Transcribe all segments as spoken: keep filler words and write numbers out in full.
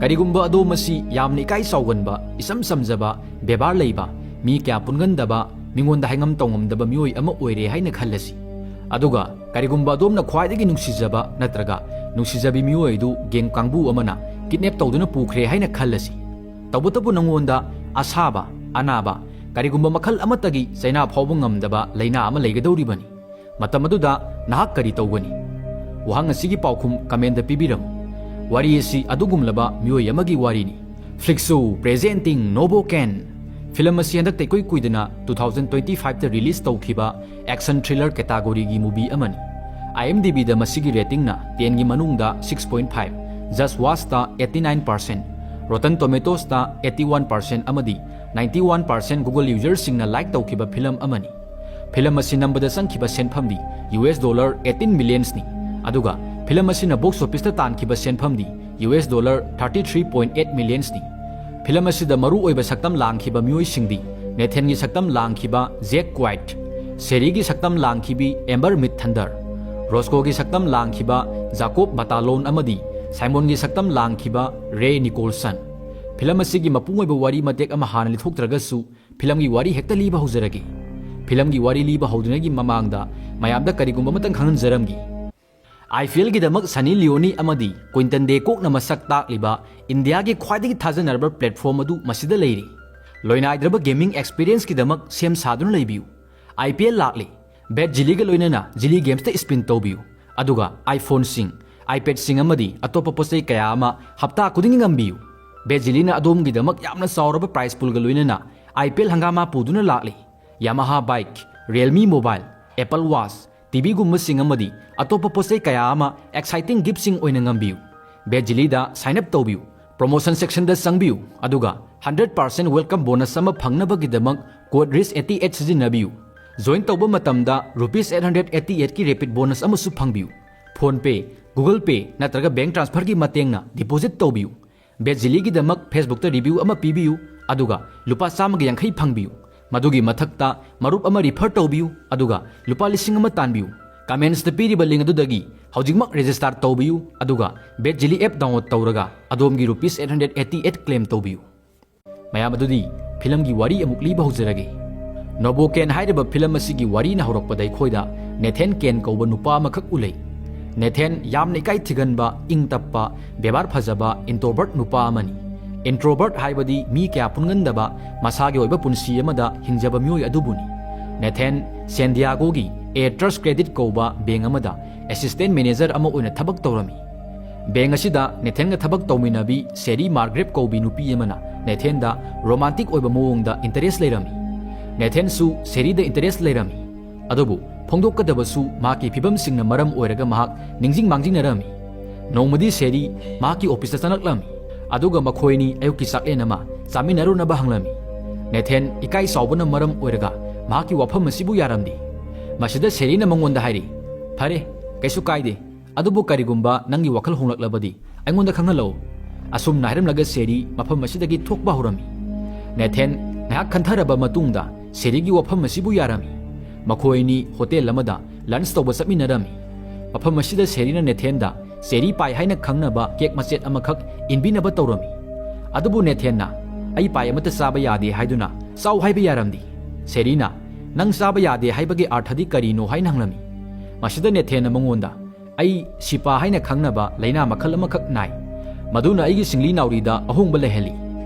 ꯀꯔꯤꯒꯨꯝꯕ ꯑꯗꯣꯝ ꯑꯁꯤ ꯌꯥꯝꯅ ꯏꯀꯥꯏ ꯆꯥꯎꯒꯟꯕ, ꯏꯆꯝ ꯆꯝꯖꯕ, ꯕꯦꯕꯥꯔ ꯂꯩꯕ, ꯃꯤ ꯀꯌꯥ ꯄꯨꯟꯒꯟꯗꯕ, ꯃꯤꯉꯣꯟꯗ ꯍꯥꯏꯉꯝ ꯇꯧꯉꯝꯗꯕ ꯃꯤꯑꯣꯏ ꯑꯃ ꯑꯣꯏꯔꯦ ꯍꯥꯏꯅ ꯈꯜꯂꯁꯤ꯫ ꯑꯗꯨꯒ ꯀꯔꯤꯒꯨꯝꯕ ꯑꯗꯣꯝꯅ ꯈ꯭ꯋꯥꯏꯗꯒꯤ ꯅꯨꯡꯁꯤꯖꯕ ꯅꯠꯇ꯭ꯔꯒ ꯅꯨꯡꯁꯤꯖꯕꯤ ꯃꯤꯑꯣꯏ ꯑꯗꯨ ꯒꯦꯡ ꯀꯥꯡꯕꯨ ꯑꯃꯅ ꯀꯤꯗꯅꯦꯞ ꯇꯧꯗꯨꯅ ꯄꯨꯈ꯭ꯔꯦ ꯍꯥꯏꯅ ꯈꯜꯂꯁꯤ꯫ ꯇꯧꯕꯇꯕꯨ ꯅꯉꯣꯟꯗ ꯑꯁꯥꯕ, ꯑꯅꯥꯕ, ꯀꯔꯤꯒꯨꯝꯕ ꯃꯈꯜ ꯑꯃꯠꯇꯒꯤ ꯆꯩꯅꯥ ꯐꯥꯎꯕ ꯉꯝꯗꯕ ꯂꯥꯏꯅꯥ ꯑꯃ ꯂꯩꯒꯗꯧꯔꯤꯕꯅꯤ꯫ ꯃꯇꯝ ꯑꯗꯨꯗ ꯅꯍꯥꯛ ꯀꯔꯤ ꯇꯧꯒꯅꯤ? ꯋꯥꯍꯪ ꯑꯁꯤꯒꯤ ꯄꯥꯎꯈꯨꯝ comment ꯄꯤꯕꯤꯔꯝꯃꯨ꯫ ꯋꯥꯔꯤ ꯑꯁꯤ ꯑꯗꯨꯒꯨꯝꯂꯕ ꯃꯤꯑꯣꯏ ꯑꯃꯒꯤ ꯋꯥꯔꯤꯅꯤ꯫ Flixo presenting Novocaine꯫ ꯐꯤꯂꯝ ꯑꯁꯤ ꯍꯟꯗꯛꯇ ꯏꯀꯨꯏ ꯀꯨꯏꯗꯅ two thousand twenty five ꯇ release ꯇꯧꯈꯤꯕ action thriller category ꯒꯤ movie ꯑꯃꯅꯤ꯫ IMDb ꯗ ꯃꯁꯤꯒꯤ rating ꯅ ten ꯒꯤ ꯃꯅꯨꯡꯗ six point five, Just Watch ꯇ eighty nine percent, Rotten Tomatoes ꯇ eighty one percent ꯑꯃꯗꯤ ninety one percent Google user ꯁꯤꯡꯅ like ꯇꯧꯈꯤꯕ ꯐꯤꯂꯝ ꯑꯃꯅꯤ꯫ ꯐꯤꯂꯝ ꯑꯁꯤ ꯅꯝꯕꯗ ꯆꯪꯈꯤꯕ ꯁꯦꯟꯐꯝꯗꯤ US dollar eighteen millions ꯅꯤ, ꯑꯗꯨꯒ ꯐꯤꯂꯝ ꯑꯁꯤꯅ box office ꯇ ꯇꯥꯟꯈꯤꯕ ꯁꯦꯟꯐꯝꯗꯤ US dollar thirty three point eight millions ꯅꯤ꯫ ꯐꯤꯂꯝ ꯑꯁꯤꯗ ꯃꯔꯨ ꯑꯣꯏꯕ ꯁꯛꯇꯝ ꯂꯥꯡꯈꯤꯕ ꯃꯤꯑꯣꯏꯁꯤꯡꯗꯤ ꯅꯦꯊꯟꯒꯤ ꯁꯛꯇꯝ ꯂꯥꯡꯈꯤꯕ ꯖꯦꯛ ꯀ꯭ꯋꯥꯏꯠ, ꯁꯦꯔꯤꯒꯤ ꯁꯛꯇꯝ ꯂꯥꯡꯈꯤꯕꯤ ꯑꯦꯝꯕꯔ ꯃꯤꯠ ꯊꯟꯗꯔ, ꯔꯣꯁꯀꯣꯒꯤ ꯁꯛꯇꯝ ꯂꯥꯡꯈꯤꯕ ꯖꯥꯀꯣꯕ ꯕꯇꯥꯂꯣꯟ ꯑꯃꯗꯤ ꯁꯥꯏꯃꯣꯟꯒꯤ ꯁꯛꯇꯝ ꯂꯥꯡꯈꯤꯕ ꯔꯦ ꯅꯤꯀꯣꯜꯁꯟ꯫ ꯐꯤꯂꯝ ꯑꯁꯤꯒꯤ ꯃꯄꯨꯡ ꯑꯣꯏꯕ ꯋꯥꯔꯤ ꯃꯇꯦꯛ ꯑꯃ ꯍꯥꯟꯅ ꯂꯤꯊꯣꯛꯇ꯭ꯔꯒꯁꯨ, ꯐꯤꯂꯝꯒꯤ ꯋꯥꯔꯤ ꯍꯦꯛꯇ ꯂꯤꯕ ꯍꯧꯖꯔꯒꯦ꯫ ꯐꯤꯂꯝꯒꯤ ꯋꯥꯔꯤ ꯂꯤꯕ ꯍꯧꯗ꯭ꯔꯤꯉꯩꯒꯤ ꯃꯃꯥꯡꯗ ꯃꯌꯥꯝꯗ ꯀꯔꯤꯒꯨꯝꯕ ꯑꯃꯇꯪ ꯈꯪꯍꯟꯖꯔꯝꯒꯦ꯫ IPL ꯒꯤꯗꯃꯛ ꯁꯟꯅꯤ ꯂꯤꯑꯣꯅꯤ ꯑꯃꯗꯤ ꯀ꯭ꯋꯤꯟꯇꯟ ꯗꯦ ꯀꯣꯛꯅ ꯃꯁꯛ ꯇꯥꯛꯂꯤꯕ ꯏꯟꯗꯤꯌꯥꯒꯤ ꯈ꯭ꯋꯥꯏꯗꯒꯤ ꯊꯥꯖꯅꯔꯕ platform ꯑꯗꯨ ꯃꯁꯤꯗ ꯂꯩꯔꯤ꯫ ꯂꯣꯏꯅꯥꯏꯗ꯭ꯔꯕ gaming experience ꯀꯤꯗꯃꯛ ꯁꯦꯝ ꯁꯥꯗꯨꯅ ꯂꯩꯕꯤꯌꯨ꯫ IPL ꯂꯥꯛꯂꯤ꯫ Bet Jilly ꯒ ꯂꯣꯏꯅꯅ Jilly Games ꯇ spin ꯇꯧꯕꯤꯌꯨ, ꯑꯗꯨꯒ iPhone ꯁꯤꯡ, iPad ꯁꯤꯡ ꯑꯃꯗꯤ ꯑꯇꯣꯞꯄ ꯄꯣꯠꯆꯩ ꯀꯌꯥ ꯑꯃ ꯍꯞꯇꯥ ꯈꯨꯗꯤꯡꯒꯤ ꯉꯝꯕꯤꯌꯨ꯫ Bet Jilly ꯅ ꯑꯗꯣꯝꯒꯤꯗꯃꯛ ꯌꯥꯝꯅ ꯆꯥꯎꯔꯕ prize pool ꯒ ꯂꯣꯏꯅꯅ IPL ꯍꯪꯒꯥꯃꯥ ꯄꯨꯗꯨꯅ ꯂꯥꯛꯂꯤ꯫ Yamaha bike, Realme mobile, Apple Watch, TV ꯒꯨꯝꯕꯁꯤꯡ ꯑꯃꯗꯤ ꯑꯇꯣꯞꯄ ꯄꯣꯠꯆꯩ ꯀꯌꯥ ꯑꯃ exciting gift ꯁꯤꯡ ꯑꯣꯏꯅ ꯉꯝꯕꯤꯌꯨ꯫ Bet Jilly ꯗ sign up ꯇꯧꯕꯤꯌꯨ, promotion section ꯗ ꯆꯪꯕꯤꯌꯨ, ꯑꯗꯨꯒ hundred percent welcome bonus ꯑꯃ ꯐꯪꯅꯕꯒꯤꯗꯃꯛ code RICH eighty eight ꯁꯤꯖꯤꯟꯅꯕꯤꯌꯨ꯫ Join ꯇꯧꯕ ꯃꯇꯝꯗ rupees eight hundred eighty eight ꯀꯤ rapid bonus ꯑꯃꯁꯨ ꯐꯪꯕꯤꯌꯨ꯫ PhonePe, Google Pay ꯅꯠꯇ꯭ꯔꯒ bank transfer ꯒꯤ ꯃꯇꯦꯡꯅ deposit ꯇꯧꯕꯤꯌꯨ꯫ Bet Jilly ꯒꯤꯗꯃꯛ Facebook ꯇ review ꯑꯃ ꯄꯤꯕꯤꯌꯨ, ꯑꯗꯨꯒ ꯂꯨꯄꯥ ꯆꯥꯝꯃꯒ ꯌꯥꯡꯈꯩ ꯐꯪꯕꯤꯌꯨ꯫ ꯃꯗꯨꯒꯤ ꯃꯊꯛꯇ ꯃꯔꯨꯞ ꯑꯃ refer ꯇꯧꯕꯤꯌꯨ, ꯑꯗꯨꯒ ꯂꯨꯄꯥ ꯂꯤꯁꯤꯡ ꯑꯃ ꯇꯥꯟꯕꯤꯌꯨ꯫ Comments ꯇ ꯄꯤꯔꯤꯕ link ꯑꯗꯨꯗꯒꯤ ꯍꯧꯖꯤꯛꯃꯛ register ꯇꯧꯕꯤꯌꯨ, ꯑꯗꯨꯒ ꯕꯦꯠ ꯖꯤꯂꯤ app download ꯇꯧꯔꯒ ꯑꯗꯣꯝꯒꯤ rupees eight hundred eighty eight claim ꯇꯧꯕꯤꯌꯨ꯫ ꯃꯌꯥꯝ ꯑꯗꯨꯗꯤ ꯐꯤꯂꯝꯒꯤ ꯋꯥꯔꯤ ꯑꯃꯨꯛ ꯂꯤꯕ ꯍꯧꯖꯔꯒꯦ꯫ ꯅꯣꯕꯣ ꯀꯦꯟ ꯍꯥꯏꯔꯤꯕ ꯐꯤꯂꯝ ꯑꯁꯤꯒꯤ ꯋꯥꯔꯤꯅ ꯍꯧꯔꯛꯄꯗ ꯑꯩꯈꯣꯏꯗ ꯅꯦꯊꯦꯟ ꯀꯦꯟ ꯀꯧꯕ ꯅꯨꯄꯥ ꯑꯃꯈꯛ ꯎꯠꯂꯦ꯫ ꯅꯦꯊꯦꯟ ꯌꯥꯝꯅ ꯏꯀꯥꯏ ꯊꯤꯒꯟꯕ, ꯏꯪ ꯇꯞꯄ, ꯕꯦꯕꯥꯔ ꯐꯖꯕ introvert ꯅꯨꯄꯥ ꯑꯃꯅꯤ꯫ Introvert ꯍꯥꯏꯕꯗꯤ ꯃꯤ ꯀꯌꯥ ꯄꯨꯟꯒꯟꯗꯕ, ꯃꯁꯥꯒꯤ ꯑꯣꯏꯕ ꯄꯨꯟꯁꯤ ꯑꯃꯗ ꯍꯤꯡꯖꯕ ꯃꯤꯑꯣꯏ ꯑꯗꯨꯕꯨꯅꯤ꯫ ꯅꯦꯊꯦꯟ ꯁꯦꯟꯗꯤꯌꯥꯒꯣꯒꯤ A Trust Credit ꯀꯧꯕ bank ꯑꯃꯗ assistant manager ꯑꯃ ꯑꯣꯏꯅ ꯊꯕꯛ ꯇꯧꯔꯝꯃꯤ꯫ Bank ꯑꯁꯤꯗ ꯅꯦꯊꯦꯟꯒ ꯊꯕꯛ ꯇꯧꯃꯤꯟꯅꯕꯤ ꯁꯦꯔꯤ ꯃꯥꯔꯒ꯭ꯔꯦꯠ ꯀꯧꯕꯤ ꯅꯨꯄꯤ ꯑꯃꯅ ꯅꯦꯊꯦꯟꯗ romantic ꯑꯣꯏꯕ ꯃꯑꯣꯡꯗ interest ꯂꯩꯔꯝꯃꯤ꯫ ꯅꯦꯊꯦꯟꯁꯨ ꯁꯦꯔꯤꯗ interest ꯂꯩꯔꯝꯃꯤ꯫ ꯑꯗꯨꯕꯨ ꯐꯣꯡꯗꯣꯛꯀꯗꯕꯁꯨ ꯃꯍꯥꯛꯀꯤ ꯐꯤꯕꯝꯁꯤꯡꯅ ꯃꯔꯝ ꯑꯣꯏꯔꯒ ꯃꯍꯥꯛ ꯅꯤꯡꯁꯤꯡ ꯃꯥꯡꯖꯤꯡꯅꯔꯝꯃꯤ꯫ ꯅꯣꯡꯃꯗꯤ ꯁꯦꯔꯤ ꯃꯍꯥꯛꯀꯤ office ꯇ ꯆꯪꯂꯛꯂꯝꯃꯤ, ꯑꯗꯨꯒ ꯃꯈꯣꯏꯅꯤ ꯑꯌꯨꯛꯀꯤ ꯆꯥꯛꯂꯦꯟ ꯑꯃ ꯆꯥꯃꯤꯟꯅꯔꯨꯅꯕ ꯍꯪꯂꯝꯃꯤ꯫ ꯅꯦꯊꯦꯟ ꯏꯀꯥꯏ ꯆꯥꯎꯕꯅ ꯃꯔꯝ ꯑꯣꯏꯔꯒ ꯃꯍꯥꯛꯀꯤ ꯋꯥꯐꯝ ꯑꯁꯤꯕꯨ ꯌꯥꯔꯝꯗꯦ꯫ ꯃꯁꯤꯗ ꯁꯦꯔꯤꯅ ꯃꯉꯣꯟꯗ ꯍꯥꯏꯔꯤ, "ꯐꯔꯦ, ꯀꯩꯁꯨ ꯀꯥꯏꯗꯦ, ꯑꯗꯨꯕꯨ ꯀꯔꯤꯒꯨꯝꯕ ꯅꯪꯒꯤ ꯋꯥꯈꯜ ꯍꯣꯡꯂꯛꯂꯕꯗꯤ ꯑꯩꯉꯣꯟꯗ ꯈꯪꯍꯜꯂꯛꯎ꯫" ꯑꯁꯨꯝꯅ ꯍꯥꯏꯔꯝꯂꯒ ꯁꯦꯔꯤ ꯃꯐꯝ ꯑꯁꯤꯗꯒꯤ ꯊꯣꯛꯄ ꯍꯧꯔꯝꯃꯤ꯫ ꯅꯦꯊꯦꯟ ꯉꯥꯏꯍꯥꯛ ꯈꯟꯊꯔꯕ ꯃꯇꯨꯡꯗ ꯁꯦꯔꯤꯒꯤ ꯋꯥꯐꯝ ꯑꯁꯤꯕꯨ ꯌꯥꯔꯝꯃꯤ꯫ ꯃꯈꯣꯏ ꯑꯅꯤ hotel ꯑꯃꯗ lunch ꯇꯧꯕ ꯆꯠꯃꯤꯟꯅꯔꯝꯃꯤ꯫ ꯃꯐꯝ ꯑꯁꯤꯗ ꯁꯦꯔꯤꯅ ꯅꯦꯊꯦꯟꯗ ꯆꯦꯔꯤ ꯄꯥꯏ ꯍꯥꯏꯅ ꯈꯪꯅꯕ cake ꯃꯆꯦꯠ ꯑꯃꯈꯛ ꯏꯟꯕꯤꯅꯕ ꯇꯧꯔꯝꯃꯤ꯫ ꯑꯗꯨꯕꯨ ꯅꯦꯊꯦꯟꯅ "ꯑꯩ ꯄꯥꯏ ꯑꯃꯠꯇ ꯆꯥꯕ ꯌꯥꯗꯦ" ꯍꯥꯏꯗꯨꯅ "ꯆꯥꯎ" ꯍꯥꯏꯕ ꯌꯥꯔꯝꯗꯦ꯫ ꯁꯦꯔꯤꯅ "ꯅꯪ ꯆꯥꯕ ꯌꯥꯗꯦ ꯍꯥꯏꯕꯒꯤ ꯑꯥꯔꯊꯗꯤ ꯀꯔꯤꯅꯣ?" ꯍꯥꯏꯅ ꯍꯪꯂꯝꯃꯤ꯫ ꯃꯁꯤꯗ ꯅꯦꯊꯦꯟꯅ ꯃꯉꯣꯟꯗ "ꯑꯩ ꯁꯤꯄꯥ ꯍꯥꯏꯅ ꯈꯪꯅꯕ ꯂꯥꯏꯅꯥ ꯃꯈꯜ ꯑꯃꯈꯛ ꯅꯥꯏ, ꯃꯗꯨꯅ ꯑꯩꯒꯤ ꯁꯤꯡꯂꯤ ꯅꯥꯎꯔꯤꯗ ꯑꯍꯣꯡꯕ ꯂꯩꯍꯜꯂꯤ꯫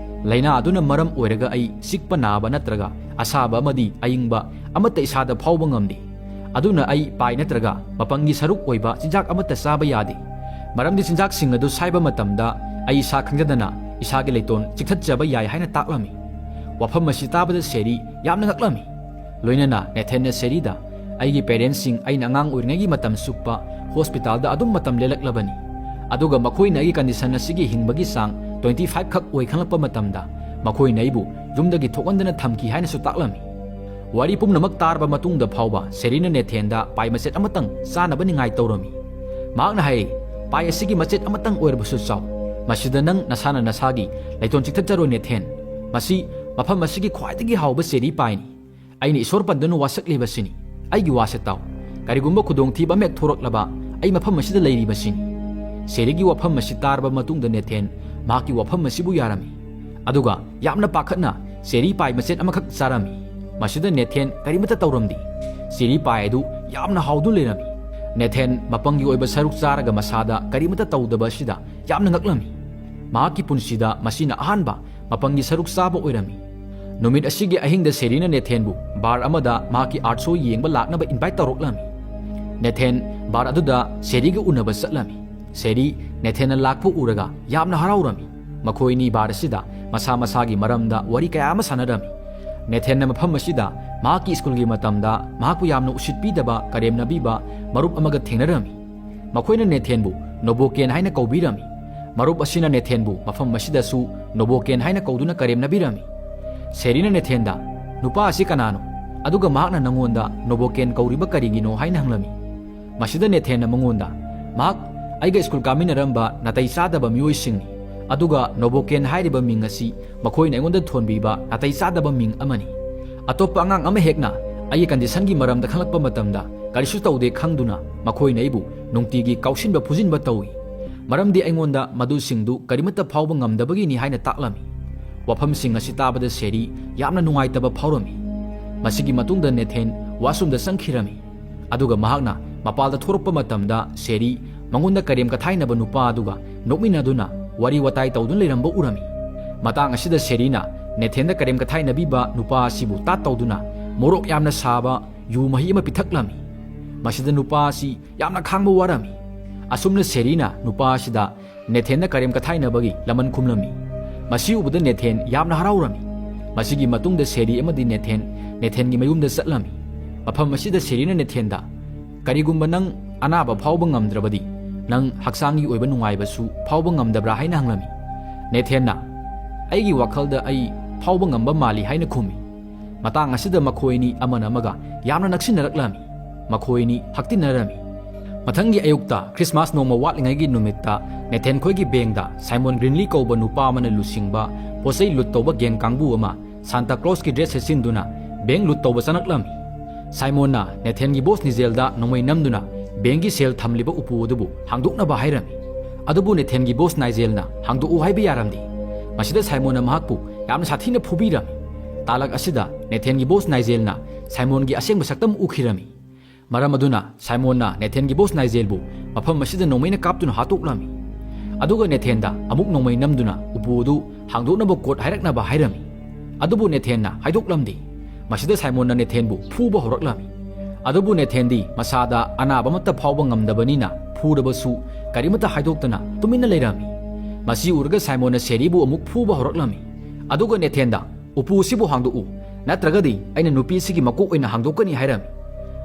ꯂꯥꯏꯅꯥ ꯑꯗꯨꯅ ꯃꯔꯝ ꯑꯣꯏꯔꯒ ꯑꯩ ꯆꯤꯛꯄ ꯅꯥꯕ ꯅꯠꯇ꯭ꯔꯒ ꯑꯁꯥꯕ ꯑꯃꯗꯤ ꯑꯏꯪꯕ ꯑꯃꯠꯇ ꯏꯁꯥꯗ ꯐꯥꯎꯕ ꯉꯝꯗꯦ꯫ ꯑꯗꯨꯅ ꯑꯩ ꯄꯥꯏ ꯅꯠꯇ꯭ꯔꯒ ꯃꯄꯪꯒꯤ ꯁꯔꯨꯛ ꯑꯣꯏꯕ ꯆꯤꯟꯖꯥꯛ ꯑꯃꯠꯇ ꯆꯥꯕ ꯌꯥꯗꯦ, ꯃꯔꯝꯗꯤ ꯆꯤꯟꯖꯥꯛꯁꯤꯡ ꯑꯗꯨ ꯁꯥꯏꯕ ꯃꯇꯝꯗ ꯑꯩ ꯏꯁꯥ ꯈꯪꯖꯗꯅ ꯏꯁꯥꯒꯤ ꯂꯩꯇꯣꯟ ꯆꯤꯛꯊꯠꯆꯕ ꯌꯥꯏ" ꯍꯥꯏꯅ ꯇꯥꯛꯂꯝꯃꯤ꯫ ꯋꯥꯐꯝ ꯑꯁꯤ ꯇꯥꯕꯗ ꯁꯦꯔꯤ ꯌꯥꯝꯅ ꯉꯛꯂꯝꯃꯤ꯫ ꯂꯣꯏꯅꯅ ꯅꯦꯊꯦꯟꯅ ꯁꯦꯔꯤꯗ, "ꯑꯩꯒꯤ parents ꯁꯤꯡ ꯑꯩꯅ ꯑꯉꯥꯡ ꯑꯣꯏꯔꯤꯉꯩꯒꯤ ꯃꯇꯝ ꯆꯨꯞꯄ hospital ꯗ ꯑꯗꯨꯝ ꯃꯇꯝ ꯂꯦꯜꯂꯛꯂꯕꯅꯤ, ꯑꯗꯨꯒ ꯃꯈꯣꯏꯅ ꯑꯩꯒꯤ condition ꯑꯁꯤꯒꯤ ꯍꯤꯡꯕꯒꯤ ꯆꯥꯡ twenty five ꯈꯛ ꯑꯣꯏ ꯈꯪꯂꯛꯄ ꯃꯇꯝꯗ ꯃꯈꯣꯏꯅ ꯑꯩꯕꯨ ꯌꯨꯝꯗꯒꯤ ꯊꯣꯛꯍꯟꯗꯅ ꯊꯝꯈꯤ" ꯍꯥꯏꯅꯁꯨ ꯇꯥꯛꯂꯝꯃꯤ꯫ ꯋꯥꯔꯤ ꯄꯨꯝꯅꯃꯛ ꯇꯥꯔꯕ ꯃꯇꯨꯡꯗ ꯐꯥꯎꯕ ꯁꯦꯔꯤꯅ ꯅꯦꯊꯦꯟꯗ ꯄꯥꯏ ꯃꯆꯦꯠ ꯑꯃꯇꯪ ꯆꯥꯅꯕ ꯅꯤꯡꯉꯥꯏ ꯇꯧꯔꯝꯃꯤ꯫ ꯃꯍꯥꯛꯅ ꯍꯥꯏꯔꯤ, "ꯄꯥꯏ ꯑꯁꯤꯒꯤ ꯃꯆꯦꯠ ꯑꯃꯇꯪ ꯑꯣꯏꯔꯕꯁꯨ ꯆꯥꯎ꯫ ꯃꯁꯤꯗ ꯅꯪ ꯅꯁꯥꯅ ꯅꯁꯥꯒꯤ ꯂꯩꯇꯣꯟ ꯆꯤꯛꯊꯠꯆꯔꯣꯏ ꯅꯦꯊꯦꯟ꯫ ꯃꯁꯤ ꯃꯐꯝ ꯑꯁꯤꯒꯤ ꯈ꯭ꯋꯥꯏꯗꯒꯤ ꯍꯥꯎꯕ ꯆꯦꯔꯤ ꯄꯥꯏꯅꯤ꯫ ꯑꯩꯅ ꯏꯁꯣꯔ ꯄꯟꯗꯨꯅ ꯋꯥꯁꯛꯂꯤꯕꯁꯤꯅꯤ꯫ ꯑꯩꯒꯤ ꯋꯥꯁꯦ ꯇꯥꯎ꯫ "ꯀꯔꯤꯒꯨꯝꯕ ꯈꯨꯗꯣꯡꯊꯤꯕ ꯑꯃ ꯍꯦꯛ ꯊꯣꯔꯛꯂꯕ, ꯑꯩ ꯃꯐꯝ ꯑꯁꯤꯗ ꯂꯩꯔꯤꯕꯁꯤꯅꯤ꯫" ꯁꯦꯔꯤꯒꯤ ꯋꯥꯐꯝ ꯑꯁꯤ ꯇꯥꯔꯕ ꯃꯇꯨꯡꯗ ꯅꯦꯊꯦꯟ ꯃꯍꯥꯛꯀꯤ ꯋꯥꯐꯝ ꯑꯁꯤꯕꯨ ꯌꯥꯔꯝꯃꯤ꯫ ꯑꯗꯨꯒ ꯌꯥꯝꯅ ꯄꯥꯈꯠꯅ ꯆꯦꯔꯤ ꯄꯥꯏ ꯃꯆꯦꯠ ꯑꯃꯈꯛ ꯆꯥꯔꯝꯃꯤ꯫ ꯃꯁꯤꯗ ꯅꯦꯊꯦꯟ ꯀꯔꯤꯃꯠꯇ ꯇꯧꯔꯝꯗꯦ꯫ ꯆꯦꯔꯤ ꯄꯥꯏ ꯑꯗꯨ ꯌꯥꯝꯅ ꯍꯥꯎꯗꯨꯅ ꯂꯩꯔꯝꯃꯤ꯫ ꯅꯦꯊꯦꯟ ꯃꯄꯪꯒꯤ ꯑꯣꯏꯕ ꯁꯔꯨꯛ ꯆꯥꯔꯒ ꯃꯁꯥꯗ ꯀꯔꯤꯃꯠꯇ ꯇꯧꯗꯕ ꯑꯁꯤꯗ ꯌꯥꯝꯅ ꯉꯛꯂꯝꯃꯤ꯫ ꯃꯍꯥꯛꯀꯤ ꯄꯨꯟꯁꯤꯗ ꯃꯁꯤꯅ ꯑꯍꯥꯟꯕ ꯃꯄꯪꯒꯤ ꯁꯔꯨꯛ ꯆꯥꯕ ꯑꯣꯏꯔꯝꯃꯤ꯫ ꯅꯨꯃꯤꯠ ꯑꯁꯤꯒꯤ ꯑꯍꯤꯡꯗ ꯁꯦꯔꯤꯅ ꯅꯦꯊꯦꯟꯕꯨ ꯕꯥꯔ ꯑꯃꯗ ꯃꯍꯥꯛꯀꯤ ꯑꯥꯔꯠ ꯁꯣ ꯌꯦꯡꯕ ꯂꯥꯛꯅꯕ ꯏꯟꯚꯥꯏꯠ ꯇꯧꯔꯛꯂꯝꯃꯤ꯫ ꯅꯦꯊꯦꯟ ꯕꯥꯔ ꯑꯗꯨꯗ ꯁꯦꯔꯤꯒ ꯎꯅꯕ ꯆꯠꯂꯝꯃꯤ꯫ ꯁꯦꯔꯤ ꯅꯦꯊꯦꯟꯅ ꯂꯥꯛꯄ ꯎꯔꯒ ꯌꯥꯝꯅ ꯍꯔꯥꯎꯔꯝꯃꯤ꯫ ꯃꯈꯣꯏ ꯑꯅꯤ ꯕꯥꯔ ꯑꯁꯤꯗ ꯃꯁꯥ ꯃꯁꯥꯒꯤ ꯃꯔꯝꯗ ꯋꯥꯔꯤ ꯀꯌꯥ ꯑꯃ ꯁꯥꯟꯅꯔꯝꯃꯤ꯫ ꯅꯦꯊꯦꯟꯅ ꯃꯐꯝ ꯑꯁꯤꯗ ꯃꯍꯥꯛꯀꯤ ꯁ꯭ꯀꯨꯜꯒꯤ ꯃꯇꯝꯗ ꯃꯍꯥꯛꯄꯨ ꯌꯥꯝꯅ ꯎꯁꯤꯠꯄꯤꯗꯕ, ꯀꯔꯦꯝꯅꯕꯤꯕ ꯃꯔꯨꯞ ꯑꯃꯒ ꯊꯦꯡꯅꯔꯝꯃꯤ꯫ ꯃꯈꯣꯏꯅ ꯅꯦꯊꯦꯟꯕꯨ ꯅꯣꯕꯣꯀꯦꯟ ꯍꯥꯏꯅ ꯀꯧꯕꯤꯔꯝꯃꯤ꯫ ꯃꯔꯨꯞ ꯑꯁꯤꯅ ꯅꯦꯊꯦꯟꯕꯨ ꯃꯐꯝ ꯑꯁꯤꯗꯁꯨ ꯅꯣꯕꯣꯀꯦꯟ ꯍꯥꯏꯅ ꯀꯧꯗꯨꯅ ꯀꯔꯦꯝꯅꯕꯤꯔꯝꯃꯤ꯫ ꯁꯦꯔꯤꯅ ꯅꯦꯊꯦꯟꯗ, "ꯅꯨꯄꯥ ꯑꯁꯤ ꯀꯅꯥꯅꯣ? ꯑꯗꯨꯒ ꯃꯍꯥꯛꯅ ꯅꯉꯣꯟꯗ ꯅꯣꯕꯣꯀꯦꯟ ꯀꯧꯔꯤꯕ ꯀꯔꯤꯒꯤꯅꯣ?" ꯍꯥꯏꯅ ꯍꯪꯂꯝꯃꯤ꯫ ꯃꯁꯤꯗ ꯅꯦꯊꯦꯟꯅ ꯃꯉꯣꯟꯗ, "ꯃꯍꯥꯛ ꯑꯩꯒ ꯁ꯭ꯀꯨꯜ ꯀꯥꯃꯤꯟꯅꯔꯝꯕ ꯅꯥꯇꯩ ꯆꯥꯗꯕ ꯃꯤꯑꯣꯏꯁꯤꯡꯅꯤ, ꯑꯗꯨꯒ ꯅꯣꯕꯣꯀꯦꯟ ꯍꯥꯏꯔꯤꯕ ꯃꯤꯡ ꯑꯁꯤ ꯃꯈꯣꯏꯅ ꯑꯩꯉꯣꯟꯗ ꯊꯣꯟꯕꯤꯕ ꯅꯥꯇꯩ ꯆꯥꯗꯕ ꯃꯤꯡ ꯑꯃꯅꯤ꯫ ꯑꯇꯣꯞꯄ ꯑꯉꯥꯡ ꯑꯃ ꯍꯦꯛꯅ ꯑꯩꯒꯤ ꯀꯟꯗꯤꯁꯟꯒꯤ ꯃꯔꯝꯗ ꯈꯪꯂꯛꯄ ꯃꯇꯝꯗ ꯀꯔꯤꯁꯨ ꯇꯧꯗꯦ ꯈꯪꯗꯨꯅ ꯃꯈꯣꯏꯅ ꯑꯩꯕꯨ ꯅꯨꯡꯇꯤꯒꯤ ꯀꯥꯎꯁꯤꯟꯕ ꯐꯨꯖꯤꯟꯕ ꯇꯧꯏ, ꯃꯔꯝꯗꯤ ꯑꯩꯉꯣꯟꯗ ꯃꯗꯨꯁꯤꯡꯗꯨ ꯀꯔꯤꯃꯠꯇ ꯐꯥꯎꯕ ꯉꯝꯗꯕꯒꯤꯅꯤ" ꯍꯥꯏꯅ ꯇꯥꯛꯂꯝꯃꯤ꯫ ꯋꯥꯐꯝꯁꯤꯡ ꯑꯁꯤ ꯇꯥꯕꯗ ꯁꯦꯔꯤ ꯌꯥꯝꯅ ꯅꯨꯡꯉꯥꯏꯇꯕ ꯐꯥꯎꯔꯝꯃꯤ꯫ ꯃꯁꯤꯒꯤ ꯃꯇꯨꯡꯗ ꯅꯦꯊꯦꯟ ꯋꯥꯁꯔꯨꯝꯗ ꯆꯪꯈꯤꯔꯝꯃꯤ꯫ ꯑꯗꯨꯒ ꯃꯍꯥꯛꯅ ꯃꯄꯥꯜꯗ ꯊꯣꯔꯛꯄ ꯃꯇꯝꯗ ꯁꯦꯔꯤ ꯃꯉꯣꯟꯗ ꯀꯔꯦꯝ ꯀꯊꯥꯏꯅꯕ ꯅꯨꯄꯥ ꯑꯗꯨꯒ ꯅꯣꯛꯃꯤꯟꯅꯗꯨꯅ ꯋꯥꯔꯤ ꯋꯥꯇꯥꯏ ꯇꯧꯗꯨꯅ ꯂꯩꯔꯝꯕ ꯎꯔꯝꯃꯤ꯫ ꯃꯇꯥꯡ ꯑꯁꯤꯗ ꯁꯦꯔꯤꯅ ꯅꯦꯊꯦꯟꯗ ꯀꯔꯦꯝ ꯀꯊꯥꯏꯅꯕꯤꯕ ꯅꯨꯄꯥ ꯑꯁꯤꯕꯨ ꯇꯥꯠ ꯇꯧꯗꯨꯅ ꯃꯣꯔꯣꯛ ꯌꯥꯝꯅ ꯁꯥꯕ ꯌꯨ ꯃꯍꯤ ꯑꯃ ꯄꯤꯊꯛꯂꯝꯃꯤ꯫ ꯃꯁꯤꯗ ꯅꯨꯄꯥ ꯑꯁꯤ ꯌꯥꯝꯅ ꯈꯥꯡꯕ ꯋꯥꯔꯝꯃꯤ꯫ ꯑꯁꯨꯝꯅ ꯁꯦꯔꯤꯅ ꯅꯨꯄꯥ ꯑꯁꯤꯗ ꯅꯦꯊꯦꯟꯗ ꯀꯔꯦꯝ ꯀꯊꯥꯏꯅꯕꯒꯤ ꯂꯃꯟ ꯈꯨꯝꯂꯝꯃꯤ꯫ ꯃꯁꯤ ꯎꯕꯗ ꯅꯦꯊꯦꯟ ꯌꯥꯝꯅ ꯍꯔꯥꯎꯔꯝꯃꯤ꯫ ꯃꯁꯤꯒꯤ ꯃꯇꯨꯡꯗ ꯁꯦꯔꯤ ꯑꯃꯗꯤ ꯅꯦꯊꯦꯟ ꯅꯦꯊꯦꯟꯒꯤ ꯃꯌꯨꯝꯗ ꯆꯠꯂꯝꯃꯤ꯫ ꯃꯐꯝ ꯑꯁꯤꯗ ꯁꯦꯔꯤꯅ ꯅꯦꯊꯦꯟꯗ, "ꯀꯔꯤꯒꯨꯝꯕ ꯅꯪ ꯑꯅꯥꯕ ꯐꯥꯎꯕ ꯉꯝꯗ꯭ꯔꯕꯗꯤ, ꯅꯪ ꯍꯛꯆꯥꯡꯒꯤ ꯑꯣꯏꯕ ꯅꯨꯡꯉꯥꯏꯕꯁꯨ ꯐꯥꯎꯕ ꯉꯝꯗꯕ꯭ꯔꯥ?" ꯍꯥꯏꯅ ꯍꯪꯂꯝꯃꯤ꯫ ꯅꯦꯊꯦꯟꯅ, "ꯑꯩꯒꯤ ꯋꯥꯈꯜꯗ ꯑꯩ ꯐꯥꯎꯕ ꯉꯝꯕ ꯃꯥꯜꯂꯤ" ꯍꯥꯏꯅ ꯈꯨꯝꯃꯤ꯫ ꯃꯇꯥꯡ ꯑꯁꯤꯗ ꯃꯈꯣꯏ ꯑꯅꯤ ꯑꯃꯅ ꯑꯃꯒ ꯌꯥꯝꯅ ꯅꯛꯁꯤꯟꯅꯔꯛꯂꯝꯃꯤ꯫ ꯃꯈꯣꯏ ꯑꯅꯤ ꯍꯛꯇꯤꯟꯅꯔꯝꯃꯤ꯫ ꯃꯊꯪꯒꯤ ꯑꯌꯨꯛꯇ, ꯈ꯭ꯔꯤꯁꯃꯥꯁ ꯅꯣꯡꯃ ꯋꯥꯠꯂꯤꯉꯩꯒꯤ ꯅꯨꯃꯤꯠꯇ, ꯅꯦꯊꯦꯟ ꯈꯣꯏꯒꯤ ꯕꯦꯡꯗ ꯁꯥꯏꯃꯣꯟ ꯒ꯭ꯔꯤꯟꯂꯤ ꯀꯧꯕ ꯅꯨꯄꯥ ꯑꯃꯅ ꯂꯨꯆꯤꯡꯕ ꯄꯣꯠꯆꯩ ꯂꯨꯠ ꯇꯧꯕ ꯒꯦꯡ ꯀꯥꯡꯕꯨ ꯑꯃ ꯁꯥꯟꯇꯥ ꯀ꯭ꯂꯣꯁꯀꯤ ꯗ꯭ꯔꯦꯁ ꯁꯦꯠꯆꯤꯟꯗꯨꯅ ꯕꯦꯡ ꯂꯨꯠ ꯇꯧꯕ ꯆꯪꯂꯛꯂꯝꯃꯤ꯫ ꯁꯥꯏꯃꯣꯟꯅ ꯅꯦꯊꯦꯟꯒꯤ ꯕꯣꯁ ꯅꯥꯏꯖꯦꯜꯗ ꯅꯣꯡꯃꯩ ꯅꯝꯗꯨꯅ ꯕꯦꯡꯒꯤ ꯁꯦꯜ ꯊꯝꯂꯤꯕ ꯎꯄꯨ ꯑꯗꯨꯕꯨ ꯍꯥꯡꯗꯣꯛꯅꯕ ꯍꯥꯏꯔꯝꯃꯤ꯫ ꯑꯗꯨꯕꯨ ꯅꯦꯊꯦꯟꯒꯤ ꯕꯣꯁ ꯅꯥꯏꯖꯦꯜꯅ ꯍꯥꯡꯗꯣꯛꯎ ꯍꯥꯏꯕ ꯌꯥꯔꯝꯗꯦ꯫ ꯃꯁꯤꯗ ꯁꯥꯏꯃꯣꯟꯅ ꯃꯍꯥꯛꯄꯨ ꯌꯥꯝꯅ ꯁꯥꯊꯤꯅ ꯐꯨꯕꯤꯔꯝꯃꯤ꯫ ꯇꯥꯂꯛ ꯑꯁꯤꯗ ꯅꯦꯊꯦꯟꯒꯤ ꯕꯣꯁ ꯅꯥꯏꯖꯦꯜꯅ ꯁꯥꯏꯃꯣꯟꯒꯤ ꯑꯁꯦꯡꯕ ꯁꯛꯇꯝ ꯎꯈꯤꯔꯝꯃꯤ꯫ ꯃꯔꯝ ꯑꯗꯨꯅ ꯁꯥꯏꯃꯣꯟꯅ ꯅꯦꯊꯦꯟꯒꯤ ꯕꯣꯁ ꯅꯥꯏꯖꯦꯜꯕꯨ ꯃꯐꯝ ꯑꯁꯤꯗ ꯅꯣꯡꯃꯩꯅ ꯀꯥꯞꯇꯨꯅ ꯍꯥꯠꯇꯣꯛꯂꯝꯃꯤ꯫ ꯑꯗꯨꯒ ꯅꯦꯊꯦꯟꯗ ꯑꯃꯨꯛ ꯅꯣꯡꯃꯩ ꯅꯝꯗꯨꯅ ꯎꯄꯨ ꯑꯗꯨ ꯍꯥꯡꯗꯣꯛꯅꯕ ꯀꯣꯗ ꯍꯥꯏꯔꯛꯅꯕ ꯍꯥꯏꯔꯝꯃꯤ꯫ ꯑꯗꯨꯕꯨ ꯅꯦꯊꯦꯟꯅ ꯍꯥꯏꯗꯣꯛꯂꯝꯗꯦ꯫ ꯃꯁꯤꯗ ꯁꯥꯏꯃꯣꯟꯅ ꯅꯦꯊꯦꯟꯕꯨ ꯐꯨꯕ ꯍꯧꯔꯛꯂꯝꯃꯤ꯫ ꯑꯗꯨꯕꯨ ꯅꯦꯊꯦꯟꯗꯤ ꯃꯁꯥꯗ ꯑꯅꯥꯕ ꯑꯃꯠꯇ ꯐꯥꯎꯕ ꯉꯝꯗꯕꯅꯤꯅ ꯐꯨꯔꯕꯁꯨ ꯀꯔꯤꯃꯠꯇ ꯍꯥꯏꯗꯣꯛꯇꯅ ꯇꯨꯃꯤꯟꯅ ꯂꯩꯔꯝꯃꯤ꯫ ꯃꯁꯤ ꯎꯔꯒ ꯁꯥꯏꯃꯣꯟꯅ ꯁꯦꯔꯤꯕꯨ ꯑꯃꯨꯛ ꯐꯨꯕ ꯍꯧꯔꯛꯂꯝꯃꯤ꯫ ꯑꯗꯨꯒ ꯅꯦꯊꯦꯟꯗ, "ꯎꯄꯨ ꯑꯁꯤꯕꯨ ꯍꯥꯡꯗꯣꯛꯎ, ꯅꯠꯇ꯭ꯔꯒꯗꯤ ꯑꯩꯅ ꯅꯨꯄꯤ ꯑꯁꯤꯒꯤ ꯃꯀꯣꯛ ꯑꯣꯏꯅ ꯍꯥꯡꯗꯣꯛꯀꯅꯤ" ꯍꯥꯏꯔꯝꯃꯤ꯫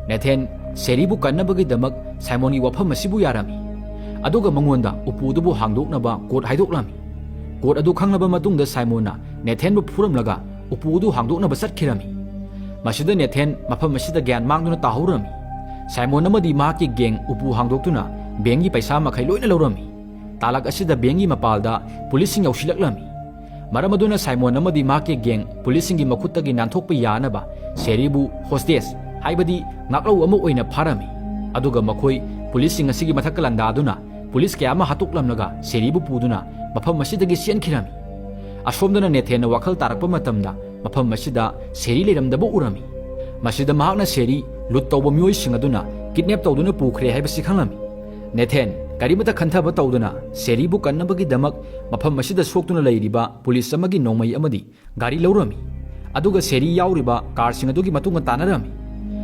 ꯅꯦꯊꯦꯟ ꯁꯦꯔꯤꯕꯨ ꯀꯟꯅꯕꯒꯤꯗꯃꯛ ꯁꯥꯏꯃꯣꯟꯒꯤ ꯋꯥꯐꯝ ꯑꯁꯤꯕꯨ ꯌꯥꯔꯝꯃꯤ꯫ ꯑꯗꯨꯒ ꯃꯉꯣꯟꯗ ꯎꯄꯨ ꯑꯗꯨꯕꯨ ꯍꯥꯡꯗꯣꯛꯅꯕ ꯀꯣꯗ ꯍꯥꯏꯗꯣꯛꯂꯝꯃꯤ꯫ ꯀꯣꯗ ꯑꯗꯨ ꯈꯪꯂꯕ ꯃꯇꯨꯡꯗ ꯁꯥꯏꯃꯣꯟꯅ ꯅꯦꯊꯦꯟꯕꯨ ꯐꯨꯔꯝꯂꯒ ꯎꯄꯨ ꯑꯗꯨ ꯍꯥꯡꯗꯣꯛꯅꯕ ꯆꯠꯈꯤꯔꯝꯃꯤ꯫ ꯃꯁꯤꯗ ꯅꯦꯊꯦꯟ ꯃꯐꯝ ꯑꯁꯤꯗ ꯒ꯭ꯌꯥꯟ ꯃꯥꯡꯗꯨꯅ ꯇꯥꯍꯧꯔꯝꯃꯤ꯫ ꯁꯥꯏꯃꯣꯟ ꯑꯃꯗꯤ ꯃꯍꯥꯛꯀꯤ ꯒꯦꯡ ꯎꯄꯨ ꯍꯥꯡꯗꯣꯛꯇꯨꯅ ꯕꯦꯡꯒꯤ ꯄꯩꯁꯥ ꯃꯈꯩ ꯂꯣꯏꯅ ꯂꯧꯔꯝꯃꯤ꯫ ꯇꯥꯂꯛ ꯑꯁꯤꯗ ꯕꯦꯡꯒꯤ ꯃꯄꯥꯜꯗ ꯄꯨꯂꯤꯁꯁꯤꯡ ꯌꯧꯁꯤꯜꯂꯛꯂꯝꯃꯤ꯫ ꯃꯔꯝ ꯑꯗꯨꯅ ꯁꯥꯏꯃꯣꯟ ꯑꯃꯗꯤ ꯃꯍꯥꯛꯀꯤ ꯒꯦꯡ ꯄꯨꯂꯤꯁꯁꯤꯡꯒꯤ ꯃꯈꯨꯠꯇꯒꯤ ꯅꯥꯟꯊꯣꯛꯄ ꯌꯥꯅꯕ ꯁꯦꯔꯤꯕꯨ ꯍꯣꯁꯇꯦꯖ, ꯍꯥꯏꯕꯗꯤ ꯉꯥꯛꯂꯧ ꯑꯃ ꯑꯣꯏꯅ ꯐꯥꯔꯝꯃꯤ꯫ ꯑꯗꯨꯒ ꯃꯈꯣꯏ ꯄꯨꯂꯤꯁꯁꯤꯡ ꯑꯁꯤꯒꯤ ꯃꯊꯛꯇ ꯂꯥꯟꯗꯥꯗꯨꯅ ꯄꯨꯂꯤꯁ ꯀꯌꯥ ꯑꯃ ꯍꯥꯠꯇꯣꯛꯂꯝꯂꯒ ꯁꯦꯔꯤꯕꯨ ꯄꯨꯗꯨꯅ ꯃꯐꯝ ꯑꯁꯤꯗꯒꯤ ꯆꯦꯟꯈꯤꯔꯝꯃꯤ꯫ ꯑꯁꯣꯝꯗꯅ ꯅꯦꯊꯦꯟꯅ ꯋꯥꯈꯜ ꯇꯥꯔꯛꯄ ꯃꯇꯝꯗ ꯃꯐꯝ ꯑꯁꯤꯗ ꯁꯦꯔꯤ ꯂꯩꯔꯝꯗꯕ ꯎꯔꯝꯃꯤ꯫ ꯃꯁꯤꯗ ꯃꯍꯥꯛꯅ ꯁꯦꯔꯤ ꯂꯨꯠ ꯇꯧꯕ ꯃꯤꯑꯣꯏꯁꯤꯡ ꯑꯗꯨꯅ ꯀꯤꯗꯅꯦꯞ ꯇꯧꯗꯨꯅ ꯄꯨꯈ꯭ꯔꯦ ꯍꯥꯏꯕꯁꯤ ꯈꯪꯂꯝꯃꯤ꯫ ꯅꯦꯊꯦꯟ ꯀꯔꯤꯃꯠꯇ ꯈꯟꯊꯕ ꯇꯧꯗꯅ ꯁꯦꯔꯤꯕꯨ ꯀꯟꯅꯕꯒꯤꯗꯃꯛ ꯃꯐꯝ ꯑꯁꯤꯗ ꯁꯣꯛꯇꯨꯅ ꯂꯩꯔꯤꯕ ꯄꯨꯂꯤꯁ ꯑꯃꯒꯤ ꯅꯣꯡꯃꯩ ꯑꯃꯗꯤ ꯒꯥꯔꯤ ꯂꯧꯔꯝꯃꯤ꯫ ꯑꯗꯨꯒ ꯁꯦꯔꯤ ꯌꯥꯎꯔꯤꯕ ꯀꯥꯔꯁꯤꯡ ꯑꯗꯨꯒꯤ ꯃꯇꯨꯡꯗ ꯇꯥꯟꯅꯔꯝꯃꯤ꯫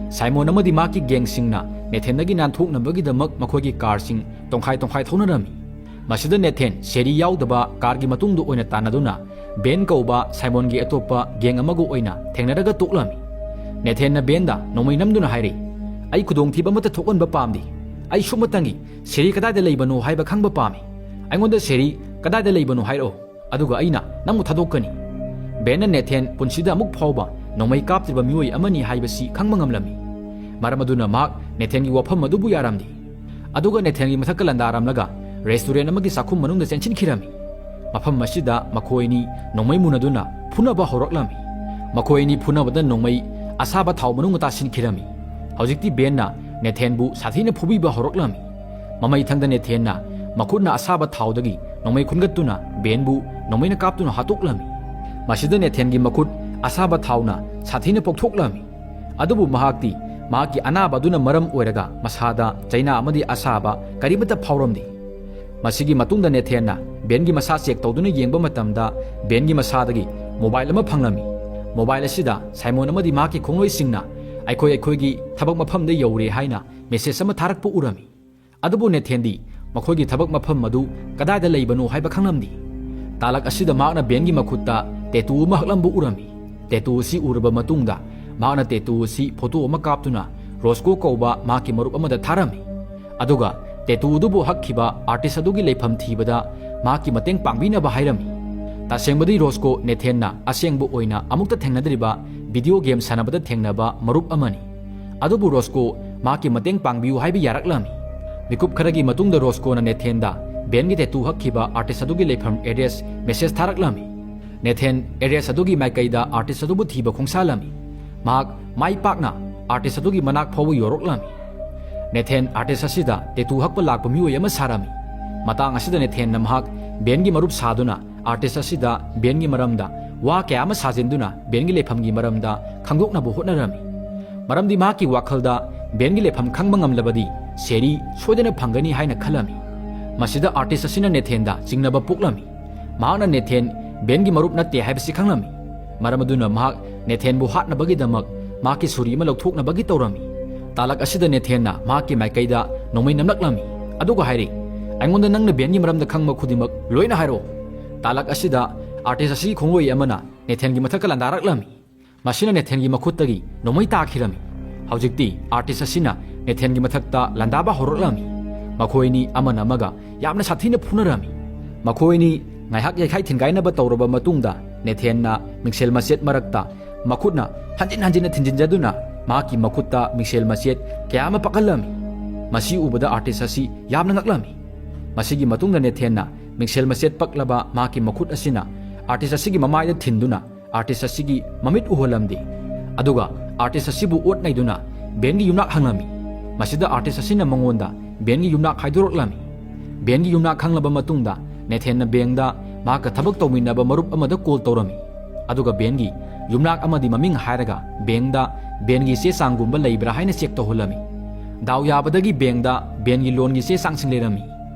ꯁꯥꯏꯃꯣꯟ ꯑꯃꯗꯤ ꯃꯍꯥꯛꯀꯤ ꯒꯦꯡꯁꯤꯡꯅ ꯅꯦꯊꯦꯟꯗꯒꯤ ꯅꯥꯟꯊꯣꯛꯅꯕꯒꯤꯗꯃꯛ ꯃꯈꯣꯏꯒꯤ ꯀꯥꯔꯁꯤꯡ ꯇꯣꯡꯈꯥꯏ ꯇꯣꯡꯈꯥꯏ ꯊꯧꯅꯔꯝꯃꯤ꯫ ꯃꯁꯤꯗ ꯅꯦꯊꯦꯟ ꯁꯦꯔꯤ ꯌꯥꯎꯗꯕ ꯀꯥꯔꯒꯤ ꯃꯇꯨꯡꯗ ꯑꯣꯏꯅ ꯇꯥꯟꯅꯗꯨꯅ ꯕꯦꯟ ꯀꯧꯕ ꯁꯥꯏꯃꯣꯟꯒꯤ ꯑꯇꯣꯞꯄ ꯒꯦꯡ ꯑꯃꯒ ꯑꯣꯏꯅ ꯊꯦꯡꯅꯔꯒ ꯇꯣꯛꯂꯝꯃꯤ꯫ ꯅꯦꯊꯦꯟꯅ ꯕꯦꯟꯗ ꯅꯣꯡꯃꯩ ꯅꯝꯗꯨꯅ ꯍꯥꯏꯔꯛꯏ, "ꯑꯩ ꯈꯨꯗꯣꯡꯊꯤꯕ ꯑꯃꯠꯇ ꯊꯣꯛꯍꯟꯕ ꯄꯥꯝꯗꯦ꯫ ꯑꯩ ꯁꯨꯞꯅꯇꯪꯒꯤ ꯁꯦꯔꯤ ꯀꯗꯥꯏꯗ ꯂꯩꯕꯅꯣ ꯍꯥꯏꯕ ꯈꯪꯕ ꯄꯥꯝꯃꯤ꯫ ꯑꯩꯉꯣꯟꯗ ꯁꯦꯔꯤ ꯀꯗꯥꯏꯗ ꯂꯩꯕꯅꯣ ꯍꯥꯏꯔꯛꯑꯣ, ꯑꯗꯨꯒ ꯑꯩꯅ ꯅꯪꯕꯨ ꯊꯥꯗꯣꯛꯀꯅꯤ꯫" ꯕꯦꯟꯅ ꯅꯦꯊꯦꯟ ꯄꯨꯟꯁꯤꯗ ꯑꯃꯨꯛ ꯐꯥꯎꯕ ꯅꯣꯡꯃꯩ ꯀꯥꯞꯇ꯭ꯔꯤꯕ ꯃꯤꯑꯣꯏ ꯑꯃꯅꯤ ꯍꯥꯏꯕꯁꯤ ꯈꯪꯕ ꯉꯝꯂꯝꯃꯤ꯫ ꯃꯔꯝ ꯑꯗꯨꯅ ꯃꯍꯥꯛ ꯅꯦꯊꯦꯟꯒꯤ ꯋꯥꯐꯝ ꯑꯗꯨꯕꯨ ꯌꯥꯔꯝꯗꯦ꯫ ꯑꯗꯨꯒ ꯅꯦꯊꯦꯟꯒꯤ ꯃꯊꯛꯇ ꯂꯥꯟꯗꯥꯔꯝꯂꯒ ꯔꯦꯁꯇꯨꯔꯦꯟ ꯑꯃꯒꯤ ꯆꯥꯛꯈꯨꯝ ꯃꯅꯨꯡꯗ ꯆꯦꯟꯁꯤꯟꯈꯤꯔꯝꯃꯤ꯫ ꯃꯐꯝ ꯑꯁꯤꯗ ꯃꯈꯣꯏ ꯑꯅꯤ ꯅꯣꯡꯃꯩ ꯃꯨꯟꯅꯗꯨꯅ ꯐꯨꯅꯕ ꯍꯧꯔꯛꯂꯝꯃꯤ꯫ ꯃꯈꯣꯏ ꯑꯅꯤ ꯐꯨꯅꯕꯗ ꯅꯣꯡꯃꯩ ꯑꯁꯥꯕ ꯊꯥꯎ ꯃꯅꯨꯡꯗ ꯇꯥꯁꯤꯟꯈꯤꯔꯝꯃꯤ꯫ ꯍꯧꯖꯤꯛꯇꯤ ꯕꯦꯟꯅ ꯅꯦꯊꯦꯟꯕꯨ ꯁꯥꯊꯤꯅ ꯐꯨꯕꯤꯕ ꯍꯧꯔꯛꯂꯝꯃꯤ꯫ ꯃꯃꯩ ꯊꯪꯗ ꯅꯦꯊꯦꯟꯅ ꯃꯈꯨꯠꯅ ꯑꯁꯥꯕ ꯊꯥꯎꯗꯒꯤ ꯅꯣꯡꯃꯩ ꯈꯨꯟꯒꯠꯇꯨꯅ ꯕꯦꯟꯕꯨ ꯅꯣꯡꯃꯩꯅ ꯀꯥꯞꯇꯨꯅ ꯍꯥꯠꯇꯣꯛꯂꯝꯃꯤ꯫ ꯃꯁꯤꯗ ꯅꯦꯊꯦꯟꯒꯤ ꯃꯈꯨꯠ ꯑꯁꯥꯕ ꯊꯥꯎꯅ ꯁꯥꯊꯤꯅ ꯄꯣꯛꯊꯣꯛꯂꯝꯃꯤ꯫ ꯑꯗꯨꯕꯨ ꯃꯍꯥꯛꯇꯤ ꯃꯍꯥꯛꯀꯤ ꯑꯅꯥꯕ ꯑꯗꯨꯅ ꯃꯔꯝ ꯑꯣꯏꯔꯒ ꯃꯁꯥꯗ ꯆꯩꯅꯥ ꯑꯃꯗꯤ ꯑꯁꯥꯕ ꯀꯔꯤꯃꯠꯇ ꯐꯥꯎꯔꯝꯗꯦ꯫ ꯃꯁꯤꯒꯤ ꯃꯇꯨꯡꯗ ꯅꯦꯊꯦꯟꯅ ꯕꯦꯟꯒꯤ ꯃꯁꯥ ꯆꯦꯛ ꯇꯧꯗꯨꯅ ꯌꯦꯡꯕ ꯃꯇꯝꯗ ꯕꯦꯟꯒꯤ ꯃꯁꯥꯗꯒꯤ ꯃꯣꯕꯥꯏꯜ ꯑꯃ ꯐꯪꯂꯝꯃꯤ꯫ ꯃꯣꯕꯥꯏꯜ ꯑꯁꯤꯗ ꯁꯥꯏꯃꯣꯟ ꯑꯃꯗꯤ ꯃꯍꯥꯛꯀꯤ ꯈꯣꯡꯂꯣꯏꯁꯤꯡꯅ "ꯑꯩꯈꯣꯏ ꯑꯩꯈꯣꯏꯒꯤ ꯊꯕꯛ ꯃꯐꯝꯗ ꯌꯧꯔꯦ" ꯍꯥꯏꯅ ꯃꯦꯁꯦꯖ ꯑꯃ ꯊꯥꯔꯛꯄ ꯎꯔꯝꯃꯤ꯫ ꯑꯗꯨꯕꯨ ꯅꯦꯊꯦꯟꯗꯤ ꯃꯈꯣꯏꯒꯤ ꯊꯕꯛ ꯃꯐꯝ ꯑꯗꯨ ꯀꯗꯥꯏꯗ ꯂꯩꯕꯅꯣ ꯍꯥꯏꯕ ꯈꯪꯂꯝꯗꯦ꯫ ꯇꯥꯂꯛ ꯑꯁꯤꯗ ꯃꯍꯥꯛꯅ ꯕꯦꯟꯒꯤ ꯃꯈꯨꯠꯇ ꯇꯦꯇꯨ ꯑꯃ ꯍꯛꯂꯝꯕ ꯎꯔꯝꯃꯤ꯫ ꯇꯦꯇꯨ ꯑꯁꯤ ꯎꯔꯕ ꯃꯇꯨꯡꯗ ꯃꯍꯥꯛꯅ ꯇꯦꯇꯨ ꯑꯁꯤ ꯐꯣꯇꯣ ꯑꯃ ꯀꯥꯞꯇꯨꯅ ꯔꯣꯁꯀꯣ ꯀꯧꯕ ꯃꯍꯥꯛꯀꯤ ꯃꯔꯨꯞ ꯑꯃꯗ ꯊꯥꯔꯝꯃꯤ꯫ ꯑꯗꯨꯒ ꯇꯦꯇꯨ ꯑꯗꯨꯕꯨ ꯍꯛꯈꯤꯕ ꯑꯥꯔꯇꯤꯁ ꯑꯗꯨꯒꯤ ꯂꯩꯐꯝ ꯊꯤꯕꯗ ꯃꯍꯥꯛꯀꯤ ꯃꯇꯦꯡ ꯄꯥꯡꯕꯤꯅꯕ ꯍꯥꯏꯔꯝꯃꯤ꯫ ꯇꯁꯦꯡꯕꯗꯤ ꯔꯣꯁꯀꯣ ꯅꯦꯊꯦꯟꯅ ꯑꯁꯦꯡꯕ ꯑꯣꯏꯅ ꯑꯃꯨꯛꯇ ꯊꯦꯡꯅꯗ꯭ꯔꯤꯕ ꯚꯤꯗꯤꯑꯣ ꯒꯦꯝ ꯁꯥꯟꯅꯕꯗ ꯊꯦꯡꯅꯕ ꯃꯔꯨꯞ ꯑꯃꯅꯤ꯫ ꯑꯗꯨꯕꯨ ꯔꯣꯁꯀꯣ ꯃꯍꯥꯛꯀꯤ ꯃꯇꯦꯡ ꯄꯥꯡꯕꯤꯌꯨ ꯍꯥꯏꯕ ꯌꯥꯔꯛꯂꯝꯃꯤ꯫ ꯃꯤꯀꯨꯞ ꯈꯔꯒꯤ ꯃꯇꯨꯡꯗ ꯔꯣꯁꯀꯣꯅ ꯅꯦꯊꯦꯟꯗ ꯕꯦꯟꯒꯤ ꯇꯦꯇꯨ ꯍꯛꯈꯤꯕ ꯑꯥꯔꯇꯤꯁ ꯑꯗꯨꯒꯤ ꯂꯩꯐꯝ ꯑꯦꯗ꯭ꯔꯦꯁ ꯃꯦꯁꯦꯖ ꯊꯥꯔꯛꯂꯝꯃꯤ꯫ ꯅꯦꯊꯦꯟ ꯑꯦꯗ꯭ꯔꯦꯁ ꯑꯗꯨꯒꯤ ꯃꯥꯏꯀꯩꯗ ꯑꯥꯔꯇꯤꯁ ꯑꯗꯨꯕꯨ ꯊꯤꯕ ꯈꯣꯡꯁꯥꯜꯂꯝꯃꯤ꯫ ꯃꯍꯥꯛ ꯃꯥꯏ ꯄꯥꯛꯅ ꯑꯥꯔꯇꯤꯁ ꯑꯗꯨꯒꯤ ꯃꯅꯥꯛ ꯐꯥꯎꯕ ꯌꯧꯔꯛꯂꯝꯃꯤ꯫ ꯅꯦꯊꯦꯟ ꯑꯥꯔꯇꯤꯁ ꯑꯁꯤꯗ ꯇꯦꯇꯨ ꯍꯛꯄ ꯂꯥꯛꯄ ꯃꯤꯑꯣꯏ ꯑꯃ ꯁꯥꯔꯝꯃꯤ꯫ ꯃꯇꯥꯡ ꯑꯁꯤꯗ ꯅꯦꯊꯦꯟꯅ ꯃꯍꯥꯛ ꯕꯦꯟꯒꯤ ꯃꯔꯨꯞ ꯁꯥꯗꯨꯅ ꯑꯥꯔꯇꯤꯁ ꯑꯁꯤꯗ ꯕꯦꯟꯒꯤ ꯃꯔꯝꯗ ꯋꯥ ꯀꯌꯥ ꯑꯃ ꯁꯥꯖꯤꯟꯗꯨꯅ ꯕꯦꯟꯒꯤ ꯂꯩꯐꯝꯒꯤ ꯃꯔꯝꯗ ꯈꯪꯗꯣꯛꯅꯕ ꯍꯣꯠꯅꯔꯝꯃꯤ꯫ ꯃꯔꯝꯗꯤ ꯃꯍꯥꯛꯀꯤ ꯋꯥꯈꯜꯗ ꯕꯦꯟꯒꯤ ꯂꯩꯐꯝ ꯈꯪꯕ ꯉꯝꯂꯕꯗꯤ ꯁꯦꯔꯤ ꯁꯣꯏꯗꯅ ꯐꯪꯒꯅꯤ ꯍꯥꯏꯅ ꯈꯜꯂꯝꯃꯤ꯫ ꯃꯁꯤꯗ ꯑꯥꯔꯇꯤꯁ ꯑꯁꯤꯅ ꯅꯦꯊꯦꯟꯗ ꯆꯤꯡꯅꯕ ꯄꯣꯛꯂꯝꯃꯤ꯫ ꯃꯍꯥꯛꯅ ꯅꯦꯊꯦꯟ ꯕꯦꯟꯒꯤ ꯃꯔꯨꯞ ꯅꯠꯇꯦ ꯍꯥꯏꯕꯁꯤ ꯈꯪꯂꯝꯃꯤ꯫ ꯃꯔꯝ ꯑꯗꯨꯅ ꯃꯍꯥꯛ ꯅꯦꯊꯦꯟꯕꯨ ꯍꯥꯠꯅꯕꯒꯤꯗꯃꯛ ꯃꯍꯥꯛꯀꯤ ꯁꯨꯔꯤ ꯑꯃ ꯂꯧꯊꯣꯛꯅꯕꯒꯤ ꯇꯧꯔꯝꯃꯤ꯫ ꯇꯥꯂꯛ ꯑꯁꯤꯗ ꯅꯦꯊꯦꯟꯅ ꯃꯍꯥꯛꯀꯤ ꯃꯥꯏꯀꯩꯗ ꯅꯣꯡꯃꯩ ꯅꯝꯂꯛꯂꯝꯃꯤ꯫ ꯑꯗꯨꯒ ꯍꯥꯏꯔꯤ, "ꯑꯩꯉꯣꯟꯗ ꯅꯪꯅ ꯕꯦꯟꯒꯤ ꯃꯔꯝꯗ ꯈꯪꯕ ꯈꯨꯗꯤꯡꯃꯛ ꯂꯣꯏꯅ ꯍꯥꯏꯔꯛꯑꯣ꯫" ꯇꯥꯂꯛ ꯑꯁꯤꯗ ꯑꯥꯔꯇꯤꯁ ꯑꯁꯤꯒꯤ ꯈꯣꯡꯂꯣꯏ ꯑꯃꯅ ꯅꯦꯊꯦꯟꯒꯤ ꯃꯊꯛꯇ ꯂꯥꯟꯗꯥꯔꯛꯂꯝꯃꯤ꯫ ꯃꯁꯤꯅ ꯅꯦꯊꯦꯟꯒꯤ ꯃꯈꯨꯠꯇꯒꯤ ꯅꯣꯡꯃꯩ ꯇꯥꯈꯤꯔꯝꯃꯤ꯫ ꯍꯧꯖꯤꯛꯇꯤ ꯑꯥꯔꯇꯤꯁ ꯑꯁꯤꯅ ꯅꯦꯊꯦꯟꯒꯤ ꯃꯊꯛꯇ ꯂꯥꯟꯗꯥꯕ ꯍꯧꯔꯛꯂꯝꯃꯤ꯫ ꯃꯈꯣꯏ ꯑꯅꯤ ꯑꯃꯅ ꯑꯃꯒ ꯌꯥꯝꯅ ꯁꯥꯊꯤꯅ ꯐꯨꯅꯔꯝꯃꯤ꯫ ꯃꯈꯣꯏ ꯑꯅꯤ ꯉꯥꯏꯍꯥꯛ ꯌꯩꯈꯥꯏ ꯊꯤꯟꯒꯥꯏꯅꯕ ꯇꯧꯔꯕ ꯃꯇꯨꯡꯗ ꯅꯦꯊꯦꯟꯅ ꯃꯤꯡꯁꯦꯜ ꯃꯆꯦꯠ ꯃꯔꯛꯇ ꯃꯈꯨꯠꯅ ꯍꯟꯖꯤꯟ ꯍꯟꯖꯤꯟꯅ ꯊꯤꯟꯖꯤꯟꯖꯗꯨꯅ ꯃꯍꯥꯛꯀꯤ ꯃꯈꯨꯠꯇ ꯃꯤꯡꯁꯦꯜ ꯃꯆꯦꯠ ꯀꯌꯥ ꯑꯃ ꯄꯛꯍꯜꯂꯝꯃꯤ꯫ ꯃꯁꯤ ꯎꯕꯗ ꯑꯥꯔꯇꯤꯁ ꯑꯁꯤ ꯌꯥꯝꯅ ꯉꯛꯂꯝꯃꯤ꯫ ꯃꯁꯤꯒꯤ ꯃꯇꯨꯡꯗ ꯅꯦꯊꯦꯟꯅ ꯃꯤꯡꯁꯦꯜ ꯃꯆꯦꯠ ꯄꯛꯂꯕ ꯃꯍꯥꯛꯀꯤ ꯃꯈꯨꯠ ꯑꯁꯤꯅ ꯑꯥꯔꯇꯤꯁ ꯑꯁꯤꯒꯤ ꯃꯃꯥꯏꯗ ꯊꯤꯟꯗꯨꯅ ꯑꯥꯔꯇꯤꯁ ꯑꯁꯤꯒꯤ ꯃꯃꯤꯠ ꯎꯍꯜꯂꯝꯗꯦ꯫ ꯑꯗꯨꯒ ꯑꯥꯔꯇꯤꯁ ꯑꯁꯤꯕꯨ ꯑꯣꯠ ꯅꯩꯗꯨꯅ ꯕꯦꯟꯒꯤ ꯌꯨꯝꯅꯥꯛ ꯍꯪꯂꯝꯃꯤ꯫ ꯃꯁꯤꯗ ꯑꯥꯔꯇꯤꯁ ꯑꯁꯤꯅ ꯃꯉꯣꯟꯗ ꯕꯦꯟꯒꯤ ꯌꯨꯝꯅꯥꯛ ꯍꯥꯏꯗꯣꯔꯛꯂꯝꯃꯤ꯫ ꯕꯦꯟꯒꯤ ꯌꯨꯝꯅꯥꯛ ꯈꯪꯂꯕ ꯃꯇꯨꯡꯗ ꯅꯦꯊꯦꯟꯅ ꯕꯦꯡꯗ ꯃꯍꯥꯛꯀ ꯊꯕꯛ ꯇꯧꯃꯤꯟꯅꯕ ꯃꯔꯨꯞ ꯑꯃꯗ ꯀꯣꯜ ꯇꯧꯔꯝꯃꯤ꯫ ꯑꯗꯨꯒ ꯕꯦꯟꯒꯤ ꯌꯨꯝꯅꯥꯛ ꯑꯃꯗꯤ ꯃꯃꯤꯡ ꯍꯥꯏꯔꯒ ꯕꯦꯡꯗ ꯕꯦꯟꯒꯤ ꯆꯦ ꯆꯥꯡꯒꯨꯝꯕ ꯂꯩꯕ꯭ꯔꯥ ꯍꯥꯏꯅ ꯆꯦꯛ ꯇꯧꯍꯜꯂꯝꯃꯤ꯫ ꯗꯥꯎ ꯌꯥꯕꯗꯒꯤ ꯕꯦꯡꯗ ꯕꯦꯟꯒꯤ ꯂꯣꯟꯒꯤ ꯆꯦ ꯆꯥꯡꯁꯤꯡ ꯂꯩꯔꯝꯃꯤ꯫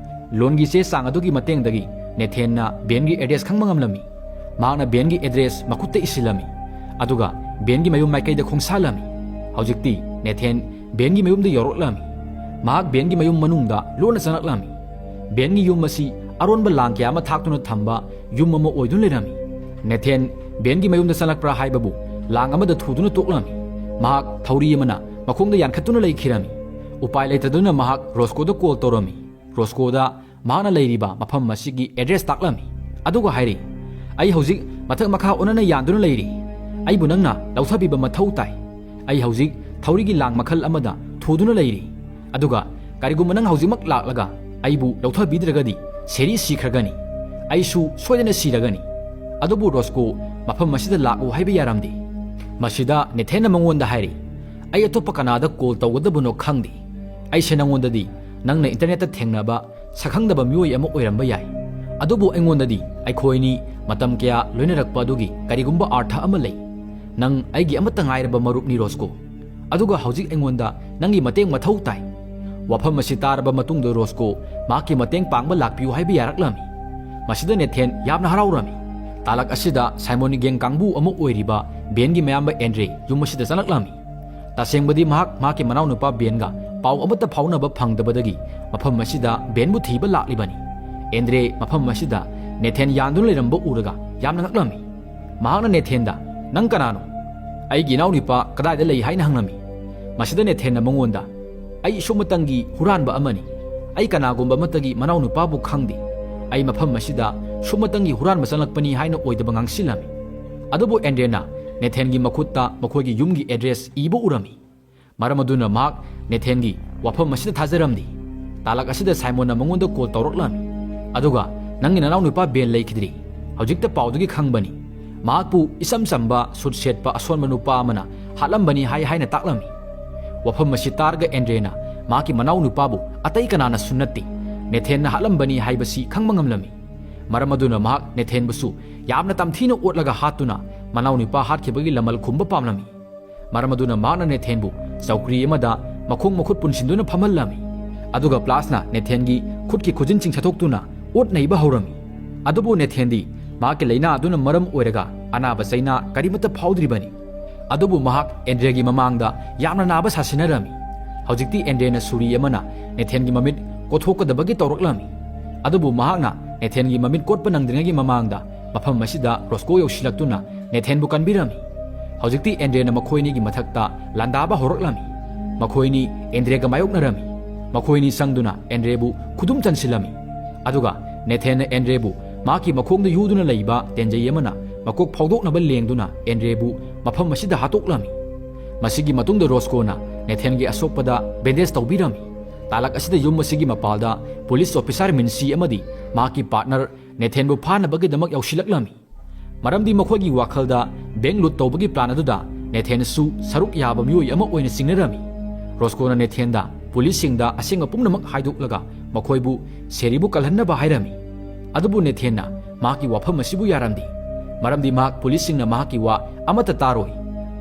ꯂꯣꯟꯒꯤ ꯆꯦ ꯆꯥꯡ ꯑꯗꯨꯒꯤ ꯃꯇꯦꯡꯗꯒꯤ ꯅꯦꯊꯦꯟꯅ ꯕꯦꯟꯒꯤ ꯑꯦꯗ꯭ꯔꯦꯁ ꯈꯪꯕ ꯉꯝꯂꯝꯃꯤ꯫ ꯃꯍꯥꯛꯅ ꯕꯦꯟꯒꯤ ꯑꯦꯗ꯭ꯔꯦꯁ ꯃꯈꯨꯠꯇ ꯏꯁꯤꯜꯂꯝꯃꯤ꯫ ꯑꯗꯨꯒ ꯕꯦꯟꯒꯤ ꯃꯌꯨꯝ ꯃꯥꯏꯀꯩꯗ ꯈꯣꯡꯁꯥꯜꯂꯝꯃꯤ꯫ ꯍꯧꯖꯤꯛꯇꯤ ꯅꯦꯊꯦꯟ ꯕꯦꯟꯒꯤ ꯃꯌꯨꯝꯗ ꯌꯧꯔꯛꯂꯝꯃꯤ꯫ ꯃꯍꯥꯛ ꯕꯦꯟꯒꯤ ꯃꯌꯨꯝ ꯃꯅꯨꯡꯗ ꯂꯣꯟꯅ ꯆꯪꯂꯛꯂꯝꯃꯤ꯫ ꯕꯦꯟꯒꯤ ꯌꯨꯝ ꯑꯁꯤ ꯑꯔꯣꯟꯕ ꯂꯥꯡ ꯀꯌꯥ ꯑꯃ ꯊꯥꯛꯇꯨꯅ ꯊꯝꯕ ꯌꯨꯝ ꯑꯃ ꯑꯣꯏꯗꯨꯅ ꯂꯩꯔꯝꯃꯤ꯫ ꯅꯦꯊꯦꯟ ꯕꯦꯟꯒꯤ ꯃꯌꯨꯝꯗ ꯆꯪꯂꯛꯄ꯭ꯔꯥ ꯍꯥꯏꯕꯕꯨ ꯂꯥꯡ ꯑꯃꯗ ꯊꯨꯗꯨꯅ ꯇꯣꯛꯂꯝꯃꯤ꯫ ꯃꯍꯥꯛ ꯊꯧꯔꯤ ꯑꯃꯅ ꯃꯈꯣꯡꯗ ꯌꯥꯟꯈꯠꯇꯨꯅ ꯂꯩꯈꯤꯔꯝꯃꯤ꯫ ꯎꯄꯥꯏ ꯂꯩꯇꯗꯨꯅ ꯃꯍꯥꯛ ꯔꯣꯁꯀꯣꯗ ꯀꯣꯜ ꯇꯧꯔꯝꯃꯤ꯫ ꯔꯣꯁꯀꯣꯗ ꯃꯍꯥꯛꯅ ꯂꯩꯔꯤꯕ ꯃꯐꯝ ꯑꯁꯤꯒꯤ ꯑꯦꯗ꯭ꯔꯦꯁ ꯇꯥꯛꯂꯝꯃꯤ꯫ ꯑꯗꯨꯒ ꯍꯥꯏꯔꯤ, "ꯑꯩ ꯍꯧꯖꯤꯛ ꯃꯊꯛ ꯃꯈꯥ ꯑꯣꯟꯅꯅ ꯌꯥꯟꯗꯨꯅ ꯂꯩꯔꯤ꯫ ꯑꯩꯕꯨ ꯅꯪꯅ ꯂꯧꯊꯕꯤꯕ ꯃꯊꯧ ꯇꯥꯏ꯫ ꯑꯩ ꯍꯧꯖꯤꯛ ꯊꯧꯔꯤꯒꯤ ꯂꯥꯡ ꯃꯈꯜ ꯑꯃꯗ ꯊꯨꯗꯨꯅ ꯂꯩꯔꯤ꯫ ꯑꯗꯨꯒ ꯀꯔꯤꯒꯨꯝꯕ ꯅꯪ ꯍꯧꯖꯤꯛꯃꯛ ꯂꯥꯛꯂꯒ ꯑꯩꯕꯨ ꯂꯧꯊꯕꯤꯗ꯭ꯔꯒꯗꯤ ꯁꯦꯔꯤ ꯁꯤꯈ꯭ꯔꯒꯅꯤ꯫ ꯑꯩꯁꯨ ꯁꯣꯏꯗꯅ ꯁꯤꯔꯒꯅꯤ꯫ ꯑꯗꯨꯕꯨ ꯔꯣꯁꯀꯣ ꯃꯐꯝ ꯑꯁꯤꯗ ꯂꯥꯛꯎ ꯍꯥꯏꯕ ꯌꯥꯔꯝꯗꯦ꯫" ꯃꯁꯤꯗ ꯅꯦꯊꯦꯟꯅ ꯃꯉꯣꯟꯗ ꯍꯥꯏꯔꯤ, "ꯑꯩ ꯑꯇꯣꯞꯄ ꯀꯅꯥꯗ ꯀꯣꯜ ꯇꯧꯒꯗꯕꯅꯣ ꯈꯪꯗꯦ꯫ ꯑꯩꯁꯦ ꯅꯉꯣꯟꯗꯗꯤ ꯅꯪꯅ ꯏꯟꯇꯔꯅꯦꯠꯇ ꯊꯦꯡꯅꯕ ꯁꯛꯈꯪꯗꯕ ꯃꯤꯑꯣꯏ ꯑꯃ ꯑꯣꯏꯔꯝꯕ ꯌꯥꯏ꯫ ꯑꯗꯨꯕꯨ ꯑꯩꯉꯣꯟꯗꯗꯤ ꯑꯩꯈꯣꯏꯅꯤ ꯃꯇꯝ ꯀꯌꯥ ꯂꯣꯏꯅꯔꯛꯄ ꯑꯗꯨꯒꯤ ꯀꯔꯤꯒꯨꯝꯕ ꯑꯥꯔꯊ ꯑꯃ ꯂꯩ꯫ ꯅꯪ ꯑꯩꯒꯤ ꯑꯃꯠꯇ ꯉꯥꯏꯔꯕ ꯃꯔꯨꯞꯅꯤ, ꯔꯣꯁꯀꯣ꯫ ꯑꯗꯨꯒ ꯍꯧꯖꯤꯛ ꯑꯩꯉꯣꯟꯗ ꯅꯪꯒꯤ ꯃꯇꯦꯡ ꯃꯊꯧ ꯇꯥꯏ꯫" ꯋꯥꯐꯝ ꯑꯁꯤ ꯇꯥꯔꯕ ꯃꯇꯨꯡꯗ ꯔꯣꯁꯀꯣ ꯃꯍꯥꯛꯀꯤ ꯃꯇꯦꯡ ꯄꯥꯡꯕ ꯂꯥꯛꯄꯤꯌꯨ ꯍꯥꯏꯕ ꯌꯥꯔꯛꯂꯝꯃꯤ꯫ ꯃꯁꯤꯗ ꯅꯦꯊꯦꯟ ꯌꯥꯝꯅ ꯍꯔꯥꯎꯔꯝꯃꯤ꯫ ꯇꯥꯂꯛ ꯑꯁꯤꯗ ꯁꯥꯏꯃꯣꯟꯒꯤ ꯒꯦꯡ ꯀꯥꯡꯕꯨ ꯑꯃ ꯑꯣꯏꯔꯤꯕ ꯕꯦꯟꯒꯤ ꯃꯌꯥꯝꯕ ꯑꯦꯟꯗ꯭ꯔꯦ ꯌꯨꯝ ꯑꯁꯤꯗ ꯆꯪꯂꯛꯂꯝꯃꯤ꯫ ꯇꯁꯦꯡꯕꯗꯤ ꯃꯍꯥꯛ ꯃꯍꯥꯛꯀꯤ ꯃꯅꯥꯎꯅꯨꯄꯥ ꯕꯦꯟꯒ ꯄꯥꯎ ꯑꯃꯠꯇ ꯐꯥꯎꯅꯕ ꯐꯪꯗꯕꯗꯒꯤ ꯃꯐꯝ ꯑꯁꯤꯗ ꯕꯦꯟꯕꯨ ꯊꯤꯕ ꯂꯥꯛꯂꯤꯕꯅꯤ꯫ ꯑꯦꯟꯗ꯭ꯔꯦ ꯃꯐꯝ ꯑꯁꯤꯗ ꯅꯦꯊꯦꯟ ꯌꯥꯟꯗꯨꯅ ꯂꯩꯔꯝꯕ ꯎꯔꯒ ꯌꯥꯝꯅ ꯉꯛꯂꯝꯃꯤ꯫ ꯃꯍꯥꯛꯅ ꯅꯦꯊꯦꯟꯗ, "ꯅꯪ ꯀꯅꯥꯅꯣ?" "ꯑꯩꯒꯤ ꯏꯅꯥꯎꯅꯨꯄꯥ ꯀꯗꯥꯏꯗ ꯂꯩ?" ꯍꯥꯏꯅ ꯍꯪꯂꯝꯃꯤ꯫ ꯃꯁꯤꯗ ꯅꯦꯊꯦꯟꯅ ꯃꯉꯣꯟꯗ, "ꯑꯩ ꯁꯨꯞꯃꯇꯪꯒꯤ ꯍꯨꯔꯥꯟꯕ ꯑꯃꯅꯤ꯫ ꯑꯩ ꯀꯅꯥꯒꯨꯝꯕ ꯑꯃꯠꯇꯒꯤ ꯃꯅꯥꯎꯅꯨꯄꯥꯕꯨ ꯈꯪꯗꯦ꯫ ꯑꯩ ꯃꯐꯝ ꯑꯁꯤꯗ ꯁꯨꯞꯃꯇꯪꯒꯤ ꯍꯨꯔꯥꯟꯕ ꯆꯪꯂꯛꯄꯅꯤ" ꯍꯥꯏꯅ ꯑꯣꯏꯗꯕ ꯉꯥꯡꯁꯤꯜꯂꯝꯃꯤ꯫ ꯑꯗꯨꯕꯨ ꯑꯦꯟꯗ꯭ꯔꯦꯅ ꯅꯦꯊꯦꯟꯒꯤ ꯃꯈꯨꯠꯇ ꯃꯈꯣꯏꯒꯤ ꯌꯨꯝꯒꯤ ꯑꯦꯗ꯭ꯔꯦꯁ ꯏꯕ ꯎꯔꯝꯃꯤ꯫ ꯃꯔꯝ ꯑꯗꯨꯅ ꯃꯍꯥꯛ ꯅꯦꯊꯦꯟꯒꯤ ꯋꯥꯐꯝ ꯑꯁꯤꯗ ꯊꯥꯖꯔꯝꯗꯦ꯫ ꯇꯥꯂꯛ ꯑꯁꯤꯗ ꯁꯥꯏꯃꯣꯟꯅ ꯃꯉꯣꯟꯗ ꯀꯣꯜ ꯇꯧꯔꯛꯂꯝꯃꯤ꯫ ꯑꯗꯨꯒ, "ꯅꯪꯒꯤ ꯅꯅꯥꯎꯅꯨꯄꯥ ꯕꯦꯟ ꯂꯩꯈꯤꯗ꯭ꯔꯤ꯫ ꯍꯧꯖꯤꯛꯇ ꯄꯥꯎꯗꯒꯤ ꯈꯪꯕꯅꯤ꯫ ꯃꯍꯥꯛꯄꯨ ꯏꯆꯝ ꯆꯝꯕ ꯁꯨꯠ ꯁꯦꯠꯄ ꯑꯁꯣꯟꯕ ꯅꯨꯄꯥ ꯑꯃꯅ ꯍꯥꯠꯂꯝꯕꯅꯤ ꯍꯥꯏ ꯍꯥꯏꯅ ꯇꯥꯛꯂꯝꯃꯤ꯫ ꯋꯥꯐꯝ ꯑꯁꯤ ꯇꯥꯔꯒ ꯑꯦꯟꯗ꯭ꯔꯦꯅ ꯃꯍꯥꯛꯀꯤ ꯃꯅꯥꯎ ꯅꯨꯄꯥꯕꯨ ꯑꯇꯩ ꯀꯅꯥꯅꯁꯨ ꯅꯠꯇꯦ, ꯅꯦꯊꯦꯟꯅ ꯍꯥꯠꯂꯝꯕꯅꯤ ꯍꯥꯏꯕꯁꯤ ꯈꯪꯕ ꯉꯝꯂꯝꯃꯤ꯫ ꯃꯔꯝ ꯑꯗꯨꯅ ꯃꯍꯥꯛ ꯅꯦꯊꯦꯟꯕꯨꯁꯨ ꯌꯥꯝꯅ ꯇꯝꯊꯤꯅ ꯑꯣꯠꯂꯒ ꯍꯥꯠꯇꯨꯅ ꯃꯅꯥꯎ ꯅꯨꯄꯥ ꯍꯥꯠꯈꯤꯕꯒꯤ ꯂꯃꯜ ꯈꯨꯝꯕ ꯄꯥꯝꯂꯝꯃꯤ꯫ ꯃꯔꯝ ꯑꯗꯨꯅ ꯃꯍꯥꯛꯅ ꯅꯦꯊꯦꯟꯕꯨ ꯆꯧꯀ꯭ꯔꯤ ꯑꯃꯗ ꯃꯈꯣꯡ ꯃꯈꯨꯠ ꯄꯨꯟꯁꯤꯟꯗꯨꯅ ꯐꯝꯍꯜꯂꯝꯃꯤ꯫ ꯑꯗꯨꯒ ꯄ꯭ꯂꯥꯁꯅ ꯅꯦꯊꯦꯟꯒꯤ ꯈꯨꯠꯀꯤ ꯈꯨꯖꯤꯟꯁꯤꯡ ꯁꯠꯇꯣꯛꯇꯨꯅ ꯑꯣꯠ ꯅꯩꯕ ꯍꯧꯔꯝꯃꯤ꯫ ꯑꯗꯨꯕꯨ ꯅꯦꯊꯦꯟꯗꯤ ꯃꯍꯥꯛꯀꯤ ꯂꯥꯏꯅꯥ ꯑꯗꯨꯅ ꯃꯔꯝ ꯑꯣꯏꯔꯒ ꯑꯅꯥꯕ ꯆꯩꯅꯥ ꯀꯔꯤꯃꯠꯇ ꯐꯥꯎꯗ꯭ꯔꯤꯕꯅꯤ꯫ ꯑꯗꯨꯕꯨ ꯃꯍꯥꯛ ꯑꯦꯟꯗ꯭ꯔꯦꯒꯤ ꯃꯃꯥꯡꯗ ꯌꯥꯝꯅ ꯅꯥꯕ ꯁꯥꯁꯤꯟꯅꯔꯝꯃꯤ꯫ ꯍꯧꯖꯤꯛꯇꯤ ꯑꯦꯟꯗ꯭ꯔꯦꯅ ꯁꯨꯔꯤ ꯑꯃꯅ ꯅꯦꯊꯦꯟꯒꯤ ꯃꯃꯤꯠ ꯀꯣꯊꯣꯛꯀꯗꯕꯒꯤ ꯇꯧꯔꯛꯂꯝꯃꯤ꯫ ꯑꯗꯨꯕꯨ ꯃꯍꯥꯛꯅ ꯅꯦꯊꯦꯟꯒꯤ ꯃꯃꯤꯠ ꯀꯣꯠꯄ ꯅꯪꯗ꯭ꯔꯤꯉꯩꯒꯤ ꯃꯃꯥꯡꯗ ꯃꯐꯝ ꯑꯁꯤꯗ ꯔꯣꯁꯀꯣ ꯌꯧꯁꯤꯜꯂꯛꯇꯨꯅ ꯅꯦꯊꯦꯟꯕꯨ ꯀꯟꯕꯤꯔꯝꯃꯤ꯫ ꯍꯧꯖꯤꯛꯇꯤ ꯑꯦꯟꯗ꯭ꯔꯦꯅ ꯃꯈꯣꯏ ꯑꯅꯤꯒꯤ ꯃꯊꯛꯇ ꯂꯥꯟꯗꯥꯕ ꯍꯧꯔꯛꯂꯝꯃꯤ꯫ ꯃꯈꯣꯏ ꯑꯅꯤ ꯑꯦꯟꯗ꯭ꯔꯦꯒ ꯃꯥꯌꯣꯛꯅꯔꯝꯃꯤ꯫ ꯃꯈꯣꯏ ꯑꯅꯤ ꯆꯪꯗꯨꯅ ꯑꯦꯟꯗ꯭ꯔꯦꯕꯨ ꯈꯨꯗꯨꯝ ꯆꯟꯁꯤꯜꯂꯝꯃꯤ꯫ ꯑꯗꯨꯒ ꯅꯦꯊꯦꯟꯅ ꯑꯦꯟꯗ꯭ꯔꯦꯕꯨ ꯃꯍꯥꯛꯀꯤ ꯃꯈꯣꯡꯗ ꯌꯨꯗꯨꯅ ꯂꯩꯕ ꯇꯦꯟꯖꯩ ꯑꯃꯅ ꯃꯀꯣꯛ ꯐꯥꯎꯗꯣꯛꯅꯕ ꯂꯦꯡꯗꯨꯅ ꯑꯦꯟꯗ꯭ꯔꯦꯕꯨ ꯃꯐꯝ ꯑꯁꯤꯗ ꯍꯥꯠꯇꯣꯛꯂꯝꯃꯤ꯫ ꯃꯁꯤꯒꯤ ꯃꯇꯨꯡꯗ ꯔꯣꯁꯀꯣꯅ ꯅꯦꯊꯦꯟꯒꯤ ꯑꯁꯣꯛꯄꯗ ꯕꯦꯟꯗꯦꯖ ꯇꯧꯕꯤꯔꯝꯃꯤ꯫ ꯇꯥꯂꯛ ꯑꯁꯤꯗ ꯌꯨꯝ ꯑꯁꯤꯒꯤ ꯃꯄꯥꯜꯗ ꯄꯨꯂꯤꯁ ꯑꯣꯐꯤꯁꯥꯔ ꯃꯤꯟꯁꯤ ꯑꯃꯗꯤ ꯃꯍꯥꯛꯀꯤ ꯄꯥꯔꯠꯅꯔ ꯅꯦꯊꯦꯟꯕꯨ ꯐꯥꯅꯕꯒꯤꯗꯃꯛ ꯌꯧꯁꯤꯜꯂꯛꯂꯝꯃꯤ꯫ ꯃꯔꯝꯗꯤ ꯃꯈꯣꯏꯒꯤ ꯋꯥꯈꯜꯗ ꯕꯦꯡꯛ ꯂꯨꯠ ꯇꯧꯕꯒꯤ ꯄ꯭ꯂꯥꯟ ꯑꯗꯨꯗ ꯅꯦꯊꯦꯟꯁꯨ ꯁꯔꯨꯛ ꯌꯥꯕ ꯃꯤꯑꯣꯏ ꯑꯃ ꯑꯣꯏꯅ ꯆꯤꯡꯅꯔꯝꯃꯤ꯫ ꯔꯣꯁꯀꯣꯅ ꯅꯦꯊꯦꯟꯗ ꯄꯨꯂꯤꯁꯁꯤꯡꯗ ꯑꯁꯦꯡꯕ ꯄꯨꯝꯅꯃꯛ ꯍꯥꯏꯗꯣꯛꯂꯒ ꯃꯈꯣꯏꯕꯨ ꯁꯦꯔꯤꯕꯨ ꯀꯜꯍꯟꯅꯕ ꯍꯥꯏꯔꯝꯃꯤ꯫ ꯑꯗꯨꯕꯨ ꯅꯦꯊꯦꯟꯅ ꯃꯍꯥꯛꯀꯤ ꯋꯥꯐꯝ ꯑꯁꯤꯕꯨ ꯌꯥꯔꯝꯗꯦ꯫ ꯃꯔꯝꯗꯤ ꯃꯍꯥꯛ ꯄꯨꯂꯤꯁꯁꯤꯡꯅ ꯃꯍꯥꯛꯀꯤ ꯋꯥ ꯑꯃꯠꯇ ꯇꯥꯔꯣꯏ꯫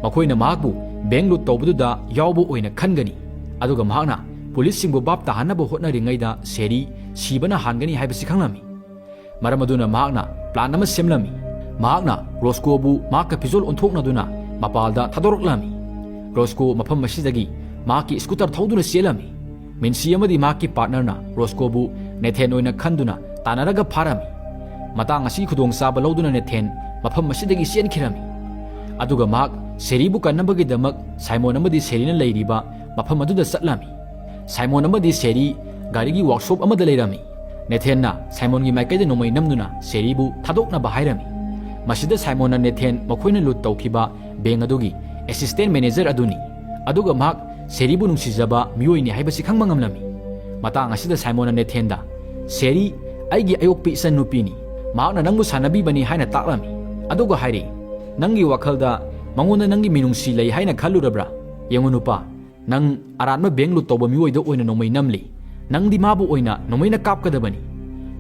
ꯃꯈꯣꯏꯅ ꯃꯍꯥꯛꯄꯨ ꯕꯦꯡꯛ ꯂꯨꯠ ꯇꯧꯕꯗꯨꯗ ꯌꯥꯎꯕ ꯑꯣꯏꯅ ꯈꯟꯒꯅꯤ꯫ ꯑꯗꯨꯒ ꯃꯍꯥꯛꯅ ꯄꯨꯂꯤꯁꯁꯤꯡꯕꯨ ꯚꯥꯞ ꯇꯥꯍꯟꯅꯕ ꯍꯣꯠꯅꯔꯤꯉꯩꯗ ꯁꯦꯔꯤ ꯁꯤꯕꯅ ꯍꯥꯟꯒꯅꯤ ꯍꯥꯏꯕꯁꯤ ꯈꯪꯂꯝꯃꯤ꯫ ꯃꯔꯝ ꯑꯗꯨꯅ ꯃꯍꯥꯛꯅ ꯄ꯭ꯂꯥꯟ ꯑꯃ ꯁꯦꯝꯂꯝꯃꯤ꯫ ꯃꯍꯥꯛꯅ ꯔꯣꯁꯀꯣꯕꯨ ꯃꯍꯥꯛꯀ ꯐꯤꯖꯣꯜ ꯑꯣꯟꯊꯣꯛꯅꯗꯨꯅ ꯃꯄꯥꯜꯗ ꯊꯥꯗꯣꯔꯛꯂꯝꯃꯤ꯫ ꯔꯣꯁꯀꯣ ꯃꯐꯝ ꯑꯁꯤꯗꯒꯤ ꯃꯍꯥꯛꯀꯤ ꯁ꯭ꯀꯨꯇꯔ ꯊꯧꯗꯨꯅ ꯆꯦꯜꯂꯝꯃꯤ꯫ ꯃꯤꯟꯁꯤ ꯑꯃꯗꯤ ꯃꯍꯥꯛꯀꯤ ꯄꯥꯔꯠꯅꯔꯅ ꯔꯣꯁꯀꯣꯕꯨ ꯅꯦꯊꯦꯟ ꯑꯣꯏꯅ ꯈꯟꯗꯨꯅ ꯇꯥꯟꯅꯔꯒ ꯐꯥꯔꯝꯃꯤ꯫ ꯃꯇꯥꯡ ꯑꯁꯤꯒꯤ ꯈꯨꯗꯣꯡꯆꯥꯕ ꯂꯧꯗꯨꯅ ꯅꯦꯊꯦꯟ ꯃꯐꯝ ꯑꯁꯤꯗꯒꯤ ꯆꯦꯟꯈꯤꯔꯝꯃꯤ꯫ ꯑꯗꯨꯒ ꯃꯍꯥꯛ ꯁꯦꯔꯤꯕꯨ ꯀꯟꯅꯕꯒꯤꯗꯃꯛ ꯁꯥꯏꯃꯣꯟ ꯑꯃꯗꯤ ꯁꯦꯔꯤꯅ ꯂꯩꯔꯤꯕ ꯃꯐꯝ ꯑꯗꯨꯗ ꯆꯠꯂꯝꯃꯤ꯫ ꯁꯥꯏꯃꯣꯟ ꯑꯃꯗꯤ ꯁꯦꯔꯤ ꯒꯥꯔꯤꯒꯤ ꯋꯥꯔꯛꯁꯣꯞ ꯑꯃꯗ ꯂꯩꯔꯝꯃꯤ꯫ ꯅꯦꯊꯦꯟꯅ ꯁꯥꯏꯃꯣꯟꯒꯤ ꯃꯥꯏꯀꯩꯗ ꯅꯣꯡꯃꯩ ꯅꯝꯗꯨꯅ ꯁꯦꯔꯤꯕꯨ ꯊꯥꯗꯣꯛꯅꯕ ꯍꯥꯏꯔꯝꯃꯤ꯫ ꯃꯁꯤꯗ ꯁꯥꯏꯃꯣꯟꯅ ꯅꯦꯊꯦꯟ ꯃꯈꯣꯏꯅ ꯂꯨꯠ ꯇꯧꯈꯤꯕ ꯕꯦꯡꯛ ꯑꯗꯨꯒꯤ ꯑꯦꯁꯤꯁꯇꯦꯟꯠ ꯃꯦꯅꯦꯖꯔ ꯑꯗꯨꯅꯤ꯫ ꯑꯗꯨꯒ ꯃꯍꯥꯛ ꯁꯦꯔꯤꯕꯨ ꯅꯨꯡꯁꯤꯖꯕ ꯃꯤꯑꯣꯏꯅꯤ ꯍꯥꯏꯕꯁꯤ ꯈꯪꯕ ꯉꯝꯂꯝꯃꯤ꯫ ꯃꯇꯥꯡ ꯑꯁꯤꯗ ꯁꯥꯏꯃꯣꯟꯅ ꯅꯦꯊꯦꯟꯗ, "ꯁꯦꯔꯤ ꯑꯩꯒꯤ ꯑꯌꯣꯛꯄ ꯏꯆꯟ ꯅꯨꯄꯤꯅꯤ꯫ ꯃꯍꯥꯛꯅ ꯅꯪꯕꯨ ꯁꯥꯟꯅꯕꯤꯕꯅꯤ" ꯍꯥꯏꯅ ꯇꯥꯛꯂꯝꯃꯤ꯫ ꯑꯗꯨꯒ ꯍꯥꯏꯔꯤ, "ꯅꯪꯒꯤ ꯋꯥꯈꯜꯗ ꯃꯉꯣꯟꯗ ꯅꯪꯒꯤ ꯃꯤꯅꯨꯡꯁꯤ ꯂꯩ ꯍꯥꯏꯅ ꯈꯜꯂꯨꯔꯕ꯭ꯔꯥ? ꯌꯦꯡꯉꯨ ꯅꯨꯄꯥ, ꯅꯪ ꯑꯔꯥꯟꯕ ꯕꯦꯡꯛ ꯂꯨꯠ ꯇꯧꯕ ꯃꯤꯑꯣꯏꯗ ꯑꯣꯏꯅ ꯅꯣꯡꯃꯩ ꯅꯝꯂꯤ꯫ ꯅꯪꯗꯤ ꯃꯥꯕꯨ ꯑꯣꯏꯅ ꯅꯣꯡꯃꯩꯅ ꯀꯥꯞꯀꯗꯕꯅꯤ꯫"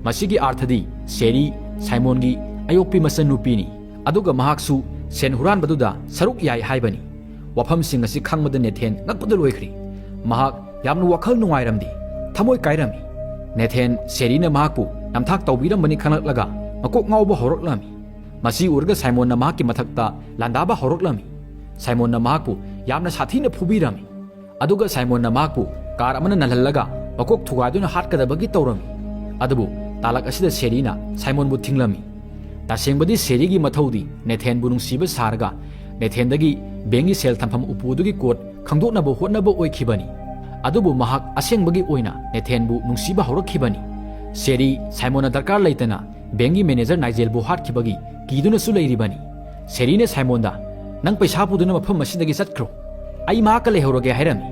ꯃꯁꯤꯒꯤ ꯑꯥꯔꯊꯗꯤ ꯁꯦꯔꯤ ꯁꯥꯏꯃꯣꯟꯒꯤ ꯑꯌꯣꯛꯄꯤ ꯃꯆꯟꯅꯨꯄꯤꯅꯤ, ꯑꯗꯨꯒ ꯃꯍꯥꯛꯁꯨ ꯁꯦꯟ ꯍꯨꯔꯥꯟꯕꯗꯨꯗ ꯁꯔꯨꯛ ꯌꯥꯏ ꯍꯥꯏꯕꯅꯤ꯫ ꯋꯥꯐꯝꯁꯤꯡ ꯑꯁꯤ ꯈꯪꯕꯗ ꯅꯦꯊꯦꯟ ꯉꯛꯄꯗ ꯂꯣꯏꯈ꯭ꯔꯤ꯫ ꯃꯍꯥꯛ ꯌꯥꯝꯅ ꯋꯥꯈꯜ ꯅꯨꯡꯉꯥꯏꯔꯝꯗꯦ, ꯊꯃꯣꯏ ꯀꯥꯏꯔꯝꯃꯤ꯫ ꯅꯦꯊꯦꯟ ꯁꯦꯔꯤꯅ ꯃꯍꯥꯛꯄꯨ ꯅꯝꯊꯥꯛ ꯇꯧꯕꯤꯔꯝꯕꯅꯤ ꯈꯪꯂꯛꯂꯒ ꯃꯀꯣꯛ ꯉꯥꯎꯕ ꯍꯧꯔꯛꯂꯝꯃꯤ꯫ ꯃꯁꯤ ꯎꯔꯒ ꯁꯥꯏꯃꯣꯟꯅ ꯃꯍꯥꯛꯀꯤ ꯃꯊꯛꯇ ꯂꯥꯟꯗꯥꯕ ꯍꯧꯔꯛꯂꯝꯃꯤ꯫ ꯁꯥꯏꯃꯣꯟꯅ ꯃꯍꯥꯛꯄꯨ ꯌꯥꯝꯅ ꯁꯥꯊꯤꯅ ꯐꯨꯕꯤꯔꯝꯃꯤ꯫ ꯑꯗꯨꯒ ꯁꯥꯏꯃꯣꯟꯅ ꯃꯍꯥꯛꯄꯨ ꯀꯥꯔ ꯑꯃꯅ ꯅꯜꯍꯜꯂꯒ ꯃꯀꯣꯛ ꯊꯨꯒꯥꯏꯗꯨꯅ ꯍꯥꯠꯀꯗꯕꯒꯤ ꯇꯧꯔꯝꯃꯤ꯫ ꯑꯗꯨꯕꯨ ꯇꯥꯂꯛ ꯑꯁꯤꯗ ꯁꯦꯔꯤꯅ ꯁꯥꯏꯃꯣꯟꯕꯨ ꯊꯤꯡꯂꯝꯃꯤ꯫ ꯇꯁꯦꯡꯕꯗꯤ ꯁꯦꯔꯤꯒꯤ ꯃꯊꯧꯗꯤ ꯅꯦꯊꯦꯟꯕꯨ ꯅꯨꯡꯁꯤꯕ ꯁꯥꯔꯒ ꯅꯦꯊꯦꯟꯗꯒꯤ ꯕꯦꯡꯒꯤ ꯁꯦꯜ ꯊꯝꯐꯝ ꯎꯄꯨ ꯑꯗꯨꯒꯤ ꯀꯣꯗ ꯈꯪꯗꯣꯛꯅꯕ ꯍꯣꯠꯅꯕ ꯑꯣꯏꯈꯤꯕꯅꯤ꯫ ꯑꯗꯨꯕꯨ ꯃꯍꯥꯛ ꯑꯁꯦꯡꯕꯒꯤ ꯑꯣꯏꯅ ꯅꯦꯊꯦꯟꯕꯨ ꯅꯨꯡꯁꯤꯕ ꯍꯧꯔꯛꯈꯤꯕꯅꯤ꯫ ꯁꯦꯔꯤ ꯁꯥꯏꯃꯣꯟꯅ ꯗꯔꯀꯥꯔ ꯂꯩꯇꯅ ꯕꯦꯡꯒꯤ ꯃꯦꯅꯦꯖꯔ ꯅꯥꯏꯖꯦꯜꯕꯨ ꯍꯥꯠꯈꯤꯕꯒꯤ ꯀꯤꯗꯨꯅꯁꯨ ꯂꯩꯔꯤꯕꯅꯤ꯫ ꯁꯦꯔꯤꯅ ꯁꯥꯏꯃꯣꯟꯗ, "ꯅꯪ ꯄꯩꯁꯥ ꯄꯨꯗꯨꯅ ꯃꯐꯝ ꯑꯁꯤꯗꯒꯤ ꯆꯠꯈ꯭ꯔꯣ, ꯑꯩ ꯃꯍꯥꯛꯀ ꯂꯩꯍꯧꯔꯒꯦ" ꯍꯥꯏꯔꯝꯃꯤ꯫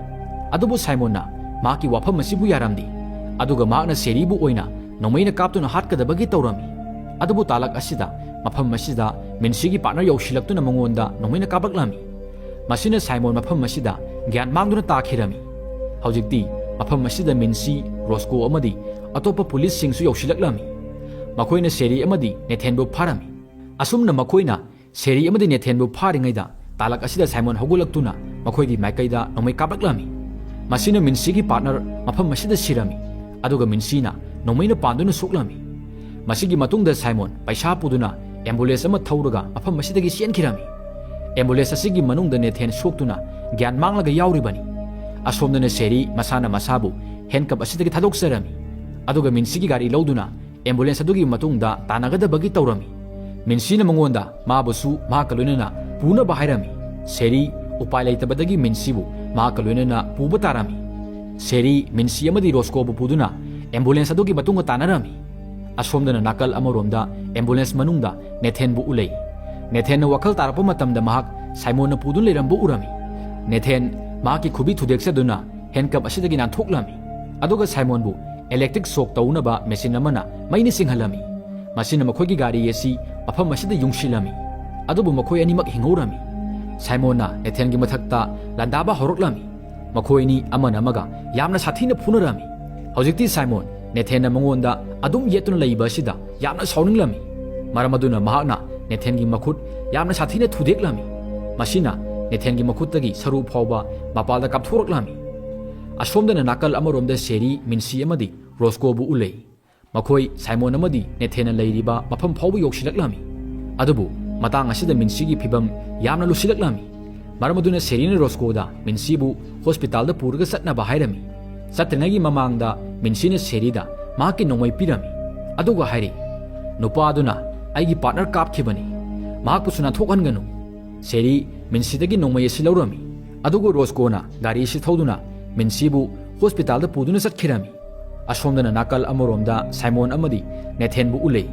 ꯑꯗꯨꯕꯨ ꯁꯥꯏꯃꯣꯟꯅ ꯃꯍꯥꯛꯀꯤ ꯋꯥꯐꯝ ꯑꯁꯤꯕꯨ ꯌꯥꯔꯝꯗꯦ꯫ ꯑꯗꯨꯒ ꯃꯍꯥꯛꯅ ꯁꯦꯔꯤꯕꯨ ꯑꯣꯏꯅ ꯅꯣꯡꯃꯩꯅ ꯀꯥꯞꯇꯨꯅ ꯍꯥꯠꯀꯗꯕꯒꯤ ꯇꯧꯔꯝꯃꯤ꯫ ꯑꯗꯨꯕꯨ ꯇꯥꯂꯛ ꯑꯁꯤꯗ ꯃꯐꯝ ꯑꯁꯤꯗ ꯃꯤꯟꯁꯤꯒꯤ ꯄꯥꯔꯠꯅꯔ ꯌꯧꯁꯤꯜꯂꯛꯇꯨꯅ ꯃꯉꯣꯟꯗ ꯅꯣꯡꯃꯩꯅ ꯀꯥꯞꯂꯛꯂꯝꯃꯤ꯫ ꯃꯁꯤꯅ ꯁꯥꯏꯃꯣꯟ ꯃꯐꯝ ꯑꯁꯤꯗ ꯒ꯭ꯌꯥꯟ ꯃꯥꯡꯗꯨꯅ ꯇꯥꯈꯤꯔꯝꯃꯤ꯫ ꯍꯧꯖꯤꯛꯇꯤ ꯃꯐꯝ ꯑꯁꯤꯗ ꯃꯤꯟꯁꯤ, ꯔꯣꯁꯀꯣ ꯑꯃꯗꯤ ꯑꯇꯣꯞꯄ ꯄꯨꯂꯤꯁꯁꯤꯡꯁꯨ ꯌꯧꯁꯤꯜꯂꯛꯂꯝꯃꯤ꯫ ꯃꯈꯣꯏꯅ ꯁꯦꯔꯤ ꯑꯃꯗꯤ ꯅꯦꯊꯦꯟꯕꯨ ꯐꯥꯔꯝꯃꯤ꯫ ꯑꯁꯨꯝꯅ ꯃꯈꯣꯏꯅ ꯁꯦꯔꯤ ꯑꯃꯗꯤ ꯅꯦꯊꯦꯟꯕꯨ ꯐꯥꯔꯤꯉꯩꯗ ꯇꯥꯂꯛ ꯑꯁꯤꯗ ꯁꯥꯏꯃꯣꯟ ꯍꯧꯒꯠꯂꯛꯇꯨꯅ ꯃꯈꯣꯏꯒꯤ ꯃꯥꯏꯀꯩꯗ ꯅꯣꯡꯃꯩ ꯀꯥꯞꯂꯛꯂꯝꯃꯤ꯫ ꯃꯁꯤꯅ ꯃꯤꯟꯁꯤꯒꯤ ꯄꯥꯔꯠꯅꯔ ꯃꯐꯝ ꯑꯁꯤꯗ ꯁꯤꯔꯝꯃꯤ꯫ ꯑꯗꯨꯒ ꯃꯤꯟꯁꯤꯅ ꯅꯣꯡꯃꯩꯅ ꯄꯥꯟꯗꯨꯅ ꯁꯣꯛꯂꯝꯃꯤ꯫ ꯃꯁꯤꯒꯤ ꯃꯇꯨꯡꯗ ꯁꯥꯏꯃꯣꯟ ꯄꯩꯁꯥ ꯄꯨꯗꯨꯅ ꯑꯦꯝꯕꯨꯂꯦꯟꯁ ꯑꯃ ꯊꯧꯔꯒ ꯃꯐꯝ ꯑꯁꯤꯗꯒꯤ ꯆꯦꯟꯈꯤꯔꯝꯃꯤ꯫ ꯑꯦꯝꯕꯨꯂꯦꯟꯁ ꯑꯁꯤꯒꯤ ꯃꯅꯨꯡꯗ ꯅꯦꯊꯦꯟ ꯁꯣꯛꯇꯨꯅ ꯒ꯭ꯌꯥꯟ ꯃꯥꯡꯂꯒ ꯌꯥꯎꯔꯤꯕꯅꯤ꯫ ꯑꯁꯣꯝꯗꯅ ꯁꯦꯔꯤ ꯃꯁꯥꯅ ꯃꯁꯥꯕꯨ ꯍꯦꯟꯀꯞ ꯑꯁꯤꯗꯒꯤ ꯊꯥꯗꯣꯛꯆꯔꯝꯃꯤ꯫ ꯑꯗꯨꯒ ꯃꯤꯟꯁꯤꯒꯤ ꯒꯥꯔꯤ ꯂꯧꯗꯨꯅ ꯑꯦꯝꯕꯨꯂꯦꯟꯁ ꯑꯗꯨꯒꯤ ꯃꯇꯨꯡꯗ ꯇꯥꯟꯅꯒꯗꯕꯒꯤ ꯇꯧꯔꯝꯃꯤ꯫ ꯃꯤꯟꯁꯤꯅ ꯃꯉꯣꯟꯗ ꯃꯥꯕꯨꯁꯨ ꯃꯍꯥꯛꯀ ꯂꯣꯏꯅꯅ ꯄꯨꯅꯕ ꯍꯥꯏꯔꯝꯃꯤ꯫ ꯁꯦꯔꯤ ꯎꯄꯥꯏ ꯂꯩꯇꯕꯗꯒꯤ ꯃꯤꯟꯁꯤꯕꯨ ꯃꯍꯥꯛꯀ ꯂꯣꯏꯅꯅ ꯄꯨꯕ ꯇꯥꯔꯝꯃꯤ꯫ ꯁꯦꯔꯤ ꯃꯤꯟꯁꯤ ꯑꯃꯗꯤ ꯔꯣꯁꯀꯣꯕꯨ ꯄꯨꯗꯨꯅ ꯑꯦꯝꯕꯨꯂꯦꯟꯁ ꯑꯗꯨꯒꯤ ꯃꯇꯨꯡꯗ ꯇꯥꯟꯅꯔꯝꯃꯤ꯫ ꯑꯁꯣꯝꯗꯅ ꯅꯥꯀꯜ ꯑꯃꯔꯣꯝꯗ ꯑꯦꯝꯕꯨꯂꯦꯟꯁ ꯃꯅꯨꯡꯗ ꯅꯦꯊꯦꯟꯕꯨ ꯎꯂꯩ꯫ ꯅꯦꯊꯦꯟꯅ ꯋꯥꯈꯜ ꯇꯥꯔꯛꯄ ꯃꯇꯝꯗ ꯃꯍꯥꯛ ꯁꯥꯏꯃꯣꯟꯅ ꯄꯨꯗꯨꯅ ꯂꯩꯔꯝꯕ ꯎꯔꯝꯃꯤ꯫ ꯅꯦꯊꯦꯟ ꯃꯍꯥꯛꯀꯤ ꯈꯨꯕꯤ ꯊꯨꯗꯦꯛꯆꯗꯨꯅ ꯍꯦꯟꯀꯞ ꯑꯁꯤꯗꯒꯤ ꯅꯥꯟꯊꯣꯛꯂꯝꯃꯤ꯫ ꯑꯗꯨꯒ ꯁꯥꯏꯃꯣꯟꯕꯨ ꯏꯂꯦꯛꯇ꯭ꯔꯤꯛ ꯁꯣꯛ ꯇꯧꯅꯕ ꯃꯦꯆꯤꯟ ꯑꯃꯅ ꯃꯩꯅ ꯆꯤꯡꯍꯜꯂꯝꯃꯤ꯫ ꯃꯁꯤꯅ ꯃꯈꯣꯏꯒꯤ ꯒꯥꯔꯤ ꯑꯁꯤ ꯃꯐꯝ ꯑꯁꯤꯗ ꯌꯨꯡꯁꯤꯜꯂꯝꯃꯤ꯫ ꯑꯗꯨꯕꯨ ꯃꯈꯣꯏ ꯑꯅꯤꯃꯛ ꯍꯤꯡꯍꯧꯔꯝꯃꯤ꯫ ꯁꯥꯏꯃꯣꯟꯅ ꯅꯦꯊꯦꯟꯒꯤ ꯃꯊꯛꯇ ꯂꯥꯟꯗꯥꯕ ꯍꯧꯔꯛꯂꯝꯃꯤ꯫ ꯃꯈꯣꯏ ꯑꯅꯤ ꯑꯃꯅ ꯑꯃꯒ ꯌꯥꯝꯅ ꯁꯥꯊꯤꯅ ꯐꯨꯅꯔꯝꯃꯤ꯫ ꯍꯧꯖꯤꯛꯇꯤ ꯁꯥꯏꯃꯣꯟ ꯅꯦꯊꯦꯟꯅ ꯃꯉꯣꯟꯗ ꯑꯗꯨꯝ ꯌꯦꯠꯇꯨꯅ ꯂꯩꯕ ꯑꯁꯤꯗ ꯌꯥꯝꯅ ꯁꯥꯎꯅꯤꯡꯂꯝꯃꯤ꯫ ꯃꯔꯝ ꯑꯗꯨꯅ ꯃꯍꯥꯛꯅ ꯅꯦꯊꯦꯟꯒꯤ ꯃꯈꯨꯠ ꯌꯥꯝꯅ ꯁꯥꯊꯤꯅ ꯊꯨꯗꯦꯛꯂꯝꯃꯤ꯫ ꯃꯁꯤꯅ ꯅꯦꯊꯦꯟꯒꯤ ꯃꯈꯨꯠꯇꯒꯤ ꯁꯔꯨ ꯐꯥꯎꯕ ꯃꯄꯥꯜꯗ ꯀꯥꯞꯊꯣꯔꯛꯂꯝꯃꯤ꯫ ꯑꯁꯣꯝꯗꯅ ꯅꯥꯀꯜ ꯑꯃꯔꯣꯝꯗ ꯁꯦꯔꯤ, ꯃꯤꯟꯁꯤ ꯑꯃꯗꯤ ꯔꯣꯁꯀꯣꯕꯨ ꯎꯠꯂꯦ꯫ ꯃꯈꯣꯏ ꯁꯥꯏꯃꯣꯟ ꯑꯃꯗꯤ ꯅꯦꯊꯦꯟꯅ ꯂꯩꯔꯤꯕ ꯃꯐꯝ ꯐꯥꯎꯕ ꯌꯧꯁꯤꯜꯂꯛꯂꯝꯃꯤ꯫ ꯑꯗꯨꯕꯨ ꯃꯇꯥꯡ ꯑꯁꯤꯗ ꯃꯤꯟꯁꯤꯒꯤ ꯐꯤꯚꯝ ꯌꯥꯝꯅ ꯂꯨꯁꯤꯜꯂꯛꯂꯝꯃꯤ꯫ ꯃꯔꯝ ꯑꯗꯨꯅ ꯁꯦꯔꯤꯅ ꯔꯣꯁꯀꯣꯗ ꯃꯤꯟꯁꯤꯕꯨ ꯍꯣꯁꯄꯤꯇꯥꯜꯗ ꯄꯨꯔꯒ ꯆꯠꯅꯕ ꯍꯥꯏꯔꯝꯃꯤ꯫ ꯆꯠꯇ꯭ꯔꯤꯉꯩꯒꯤ ꯃꯃꯥꯡꯗ ꯃꯤꯟꯁꯤꯅ ꯁꯦꯔꯤꯗ ꯃꯍꯥꯛꯀꯤ ꯅꯣꯡꯃꯩ ꯄꯤꯔꯝꯃꯤ꯫ ꯑꯗꯨꯒ ꯍꯥꯏꯔꯤ, "ꯅꯨꯄꯥ ꯑꯗꯨꯅ ꯑꯩꯒꯤ ꯄꯥꯔꯠꯅꯔ ꯀꯥꯞꯈꯤꯕꯅꯤ꯫ ꯃꯍꯥꯛꯄꯨꯁꯨ ꯅꯥꯟꯊꯣꯛꯍꯟꯒꯅꯨ꯫" ꯁꯦꯔꯤ ꯃꯤꯟꯁꯤꯗꯒꯤ ꯅꯣꯡꯃꯩ ꯑꯁꯤ ꯂꯧꯔꯝꯃꯤ꯫ ꯑꯗꯨꯒ ꯔꯣꯁꯀꯣꯅ ꯒꯥꯔꯤ ꯑꯁꯤ ꯊꯧꯗꯨꯅ ꯃꯤꯟꯁꯤꯕꯨ ꯍꯣꯁꯄꯤꯇꯥꯜꯗ ꯄꯨꯗꯨꯅ ꯆꯠꯈꯤꯔꯝꯃꯤ꯫ ꯑꯁꯣꯝꯗꯅ ꯅꯥꯀꯜ ꯑꯃꯔꯣꯝꯗ ꯁꯥꯏꯃꯣꯟ ꯑꯃꯗꯤ ꯅꯦꯊꯦꯟꯕꯨ ꯎꯠꯂꯤ꯫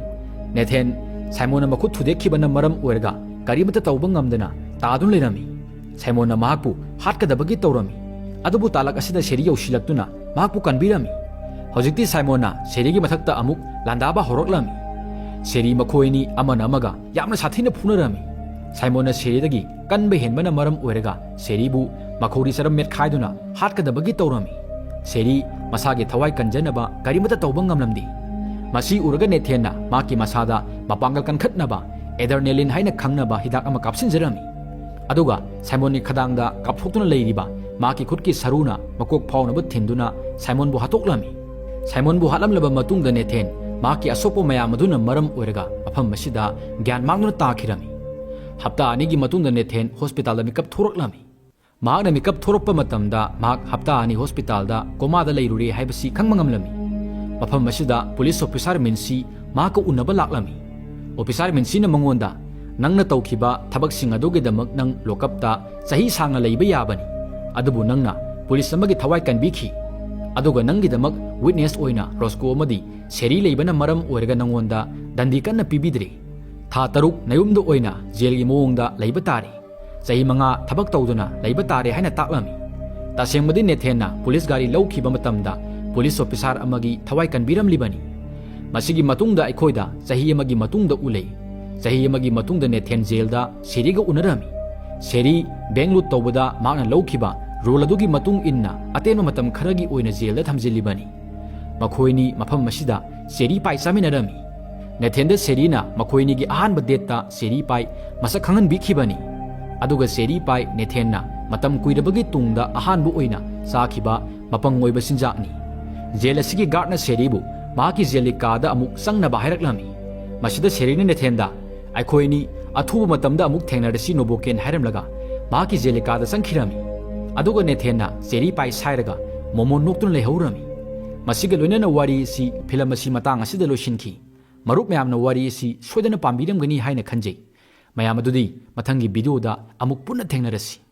ꯅꯦꯊꯦꯟ ꯁꯥꯏꯃꯣꯟꯅ ꯃꯈꯨꯠ ꯊꯨꯗꯦꯛꯈꯤꯕꯅ ꯃꯔꯝ ꯑꯣꯏꯔꯒ ꯀꯔꯤꯃꯠꯇ ꯇꯧꯕ ꯉꯝꯗꯅ ꯇꯥꯗꯨꯅ ꯂꯩꯔꯝꯃꯤ꯫ ꯁꯥꯏꯃꯣꯟꯅ ꯃꯍꯥꯛꯄꯨ ꯍꯥꯠꯀꯗꯕꯒꯤ ꯇꯧꯔꯝꯃꯤ꯫ ꯑꯗꯨꯕꯨ ꯇꯥꯂꯛ ꯑꯁꯤꯗ ꯁꯦꯔꯤ ꯌꯧꯁꯤꯜꯂꯛꯇꯨꯅ ꯃꯍꯥꯛꯄꯨ ꯀꯟꯕꯤꯔꯝꯃꯤ꯫ ꯍꯧꯖꯤꯛꯇꯤ ꯁꯥꯏꯃꯣꯟꯅ ꯁꯦꯔꯤꯒꯤ ꯃꯊꯛꯇ ꯑꯃꯨꯛ ꯂꯥꯟꯗꯥꯕ ꯍꯧꯔꯛꯂꯝꯃꯤ꯫ ꯁꯦꯔꯤ ꯃꯈꯣꯏ ꯑꯅꯤ ꯑꯃꯅ ꯑꯃꯒ ꯌꯥꯝꯅ ꯁꯥꯊꯤꯅ ꯐꯨꯅꯔꯝꯃꯤ꯫ ꯁꯥꯏꯃꯣꯟꯅ ꯁꯦꯔꯤꯗꯒꯤ ꯀꯟꯕ ꯍꯦꯟꯕꯅ ꯃꯔꯝ ꯑꯣꯏꯔꯒ ꯁꯦꯔꯤꯕꯨ ꯃꯈꯧꯔꯤ ꯆꯔꯝ ꯃꯦꯠꯈꯥꯏꯗꯨꯅ ꯍꯥꯠꯀꯗꯕꯒꯤ ꯇꯧꯔꯝꯃꯤ꯫ ꯁꯦꯔꯤ ꯃꯁꯥꯒꯤ ꯊꯋꯥꯏ ꯀꯟꯖꯅꯕ ꯀꯔꯤꯃꯠꯇ ꯇꯧꯕ ꯉꯝꯂꯝꯗꯦ꯫ ꯃꯁꯤ ꯎꯔꯒ ꯅꯦꯊꯦꯟꯅ ꯃꯍꯥꯛꯀꯤ ꯃꯁꯥꯗ ꯃꯄꯥꯡꯒꯜ ꯀꯟꯈꯠꯅꯕ ꯑꯦꯗꯔꯅꯦꯂꯤꯟ ꯍꯥꯏꯅ ꯈꯪꯅꯕ ꯍꯤꯗꯥꯛ ꯑꯃ ꯀꯥꯞꯁꯤꯟꯖꯔꯝꯃꯤ꯫ ꯑꯗꯨꯒ ꯁꯥꯏꯃꯣꯟꯒꯤ ꯈꯗꯥꯡꯗ ꯀꯥꯞꯊꯣꯛꯇꯨꯅ ꯂꯩꯔꯤꯕ ꯃꯍꯥꯛꯀꯤ ꯈꯨꯠꯀꯤ ꯁꯔꯨꯅ ꯃꯀꯣꯛ ꯐꯥꯎꯅꯕ ꯊꯤꯟꯗꯨꯅ ꯁꯥꯏꯃꯣꯟꯕꯨ ꯍꯥꯠꯇꯣꯛꯂꯝꯃꯤ꯫ ꯁꯥꯏꯃꯣꯟꯕꯨ ꯍꯥꯠꯂꯝꯂꯕ ꯃꯇꯨꯡꯗ ꯅꯦꯊꯦꯟ ꯃꯍꯥꯛꯀꯤ ꯑꯁꯣꯛꯄ ꯃꯌꯥꯝ ꯑꯗꯨꯅ ꯃꯔꯝ ꯑꯣꯏꯔꯒ ꯃꯐꯝ ꯑꯁꯤꯗ ꯒ꯭ꯌꯥꯟ ꯃꯥꯡꯗꯨꯅ ꯇꯥꯈꯤꯔꯝꯃꯤ꯫ ꯍꯞꯇꯥ ꯑꯅꯤꯒꯤ ꯃꯇꯨꯡꯗ ꯅꯦꯊꯦꯟ ꯍꯣꯁꯄꯤꯇꯥꯜꯗ ꯃꯤꯀꯞ ꯊꯣꯔꯛꯂꯝꯃꯤ꯫ ꯃꯍꯥꯛꯅ ꯃꯤꯀꯞ ꯊꯣꯔꯛꯄ ꯃꯇꯝꯗ ꯃꯍꯥꯛ ꯍꯞꯇꯥ ꯑꯅꯤ ꯍꯣꯁꯄꯤꯇꯥꯜꯗ ꯀꯣꯃꯥꯗ ꯂꯩꯔꯨꯔꯦ ꯍꯥꯏꯕꯁꯤ ꯈꯪꯕ ꯉꯝꯂꯝꯃꯤ꯫ ꯃꯐꯝ ꯑꯁꯤꯗ ꯄꯨꯂꯤꯁ ꯑꯣꯐꯤꯁꯥꯔ ꯃꯤꯟꯁꯤ ꯃꯍꯥꯛꯀ ꯎꯅꯕ ꯂꯥꯛꯂꯝꯃꯤ꯫ ꯑꯣꯐꯤꯁꯥꯔ ꯃꯤꯟꯁꯤꯅ ꯃꯉꯣꯟꯗ, "ꯅꯪꯅ ꯇꯧꯈꯤꯕ ꯊꯕꯛꯁꯤꯡ ꯑꯗꯨꯒꯤꯗꯃꯛ ꯅꯪ ꯂꯣꯀꯞꯇ ꯆꯍꯤ ꯁꯥꯡꯅ ꯂꯩꯕ ꯌꯥꯕꯅꯤ꯫ ꯑꯗꯨꯕꯨ ꯅꯪꯅ ꯄꯨꯂꯤꯁ ꯑꯃꯒꯤ ꯊꯋꯥꯏ ꯀꯟꯕꯤꯈꯤ꯫ ꯑꯗꯨꯒ ꯅꯪꯒꯤꯗꯃꯛ ꯋꯤꯠꯅꯦꯁ ꯑꯣꯏꯅ ꯔꯣꯁꯀꯣ ꯑꯃꯗꯤ ꯁꯦꯔꯤ ꯂꯩꯕꯅ ꯃꯔꯝ ꯑꯣꯏꯔꯒ ꯅꯪꯉꯣꯟꯗ ꯗꯟꯗꯤ ꯀꯟꯅ ꯄꯤꯕꯤꯗ꯭ꯔꯦ꯫ ꯊꯥ ꯇꯔꯨꯛ ꯅꯌꯨꯝꯗ ꯑꯣꯏꯅ ꯖꯦꯜꯒꯤ ꯃꯑꯣꯡꯗ ꯂꯩꯕ ꯇꯥꯔꯦ꯫ ꯆꯍꯤ ꯃꯉꯥ ꯊꯕꯛ ꯇꯧꯗꯨꯅ ꯂꯩꯕ ꯇꯥꯔꯦ" ꯍꯥꯏꯅ ꯇꯥꯛꯂꯝꯃꯤ꯫ ꯇꯁꯦꯡꯕꯗꯤ ꯅꯦꯊꯦꯟꯅ ꯄꯨꯂꯤꯁ ꯒꯥꯔꯤ ꯂꯧꯈꯤꯕ ꯃꯇꯝꯗ ꯄꯨꯂꯤꯁ ꯑꯣꯐꯤꯁꯥꯔ ꯑꯃꯒꯤ ꯊꯋꯥꯏ ꯀꯟꯕꯤꯔꯝꯂꯤꯕꯅꯤ꯫ ꯃꯁꯤꯒꯤ ꯃꯇꯨꯡꯗ ꯑꯩꯈꯣꯏꯗ ꯆꯍꯤ ꯑꯃꯒꯤ ꯃꯇꯨꯡꯗ ꯎꯠꯂꯦ꯫ ꯆꯍꯤ ꯑꯃꯒꯤ ꯃꯇꯨꯡꯗ ꯅꯦꯊꯦꯟ ꯖꯦꯜꯗ ꯁꯦꯔꯤꯒ ꯎꯅꯔꯝꯃꯤ꯫ ꯁꯦꯔꯤ ꯕꯦꯡꯛ ꯂꯨꯠ ꯇꯧꯕꯗ ꯃꯍꯥꯛꯅ ꯂꯧꯈꯤꯕ ꯔꯣꯜ ꯑꯗꯨꯒꯤ ꯃꯇꯨꯡ ꯏꯟꯅ ꯑꯇꯦꯟꯕ ꯃꯇꯝ ꯈꯔꯒꯤ ꯑꯣꯏꯅ ꯖꯦꯜꯗ ꯊꯝꯖꯤꯜꯂꯤꯕꯅꯤ꯫ ꯃꯈꯣꯏꯅꯤ ꯃꯐꯝ ꯑꯁꯤꯗ ꯆꯦꯔꯤ ꯄꯥꯏ ꯆꯥꯃꯤꯟꯅꯔꯝꯃꯤ꯫ ꯅꯦꯊꯦꯟꯗ ꯁꯦꯔꯤꯅ ꯃꯈꯣꯏꯅꯤꯒꯤ ꯑꯍꯥꯟꯕ ꯗꯦꯠꯇ ꯆꯦꯔꯤ ꯄꯥꯏ ꯃꯁꯛ ꯈꯪꯍꯟꯕꯤꯈꯤꯕꯅꯤ꯫ ꯑꯗꯨꯒ ꯆꯦꯔꯤ ꯄꯥꯏ ꯅꯦꯊꯦꯟꯅ ꯃꯇꯝ ꯀꯨꯏꯔꯕꯒꯤ ꯇꯨꯡꯗ ꯑꯍꯥꯟꯕ ꯑꯣꯏꯅ ꯆꯥꯈꯤꯕ ꯃꯄꯪ ꯑꯣꯏꯕ ꯆꯤꯟꯖꯥꯛꯅꯤ꯫ ꯖꯦꯜ ꯑꯁꯤꯒꯤ ꯒꯥꯔꯗꯅ ꯁꯦꯔꯤꯕꯨ ꯃꯍꯥꯛꯀꯤ ꯖꯦꯜꯒꯤ ꯀꯥꯗ ꯑꯃꯨꯛ ꯆꯪꯅꯕ ꯍꯥꯏꯔꯛꯂꯝꯃꯤ꯫ ꯃꯁꯤꯗ ꯁꯦꯔꯤꯅ ꯅꯦꯊꯦꯟꯗ, "ꯑꯩꯈꯣꯏꯅꯤ ꯑꯊꯨꯕ ꯃꯇꯝꯗ ꯑꯃꯨꯛ ꯊꯦꯡꯅꯔꯁꯤ, ꯅꯣꯕꯣꯀꯦꯟ" ꯍꯥꯏꯔꯝꯂꯒ ꯃꯍꯥꯛꯀꯤ ꯖꯦꯜꯒꯤ ꯀꯥꯗ ꯆꯪꯈꯤꯔꯝꯃꯤ꯫ ꯑꯗꯨꯒ ꯅꯦꯊꯦꯟꯅ ꯆꯦꯔꯤ ꯄꯥꯏ ꯁꯥꯏꯔꯒ ꯃꯣꯃꯣꯟ ꯅꯣꯛꯇꯨꯅ ꯂꯩꯍꯧꯔꯝꯃꯤ꯫ ꯃꯁꯤꯒ ꯂꯣꯏꯅꯅ ꯋꯥꯔꯤ ꯑꯁꯤ, ꯐꯤꯂꯝ ꯑꯁꯤ ꯃꯇꯥꯡ ꯑꯁꯤꯗ ꯂꯣꯏꯁꯤꯟꯈꯤ꯫ ꯃꯔꯨꯞ ꯃꯌꯥꯝꯅ ꯋꯥꯔꯤ ꯑꯁꯤ ꯁꯣꯏꯗꯅ ꯄꯥꯝꯕꯤꯔꯝꯒꯅꯤ ꯍꯥꯏꯅ ꯈꯟꯖꯩ꯫ ꯃꯌꯥꯝ ꯑꯗꯨꯗꯤ ꯃꯊꯪꯒꯤ ꯚꯤꯗꯤꯑꯣꯗ ꯑꯃꯨꯛ ꯄꯨꯟꯅ ꯊꯦꯡꯅꯔꯁꯤ꯫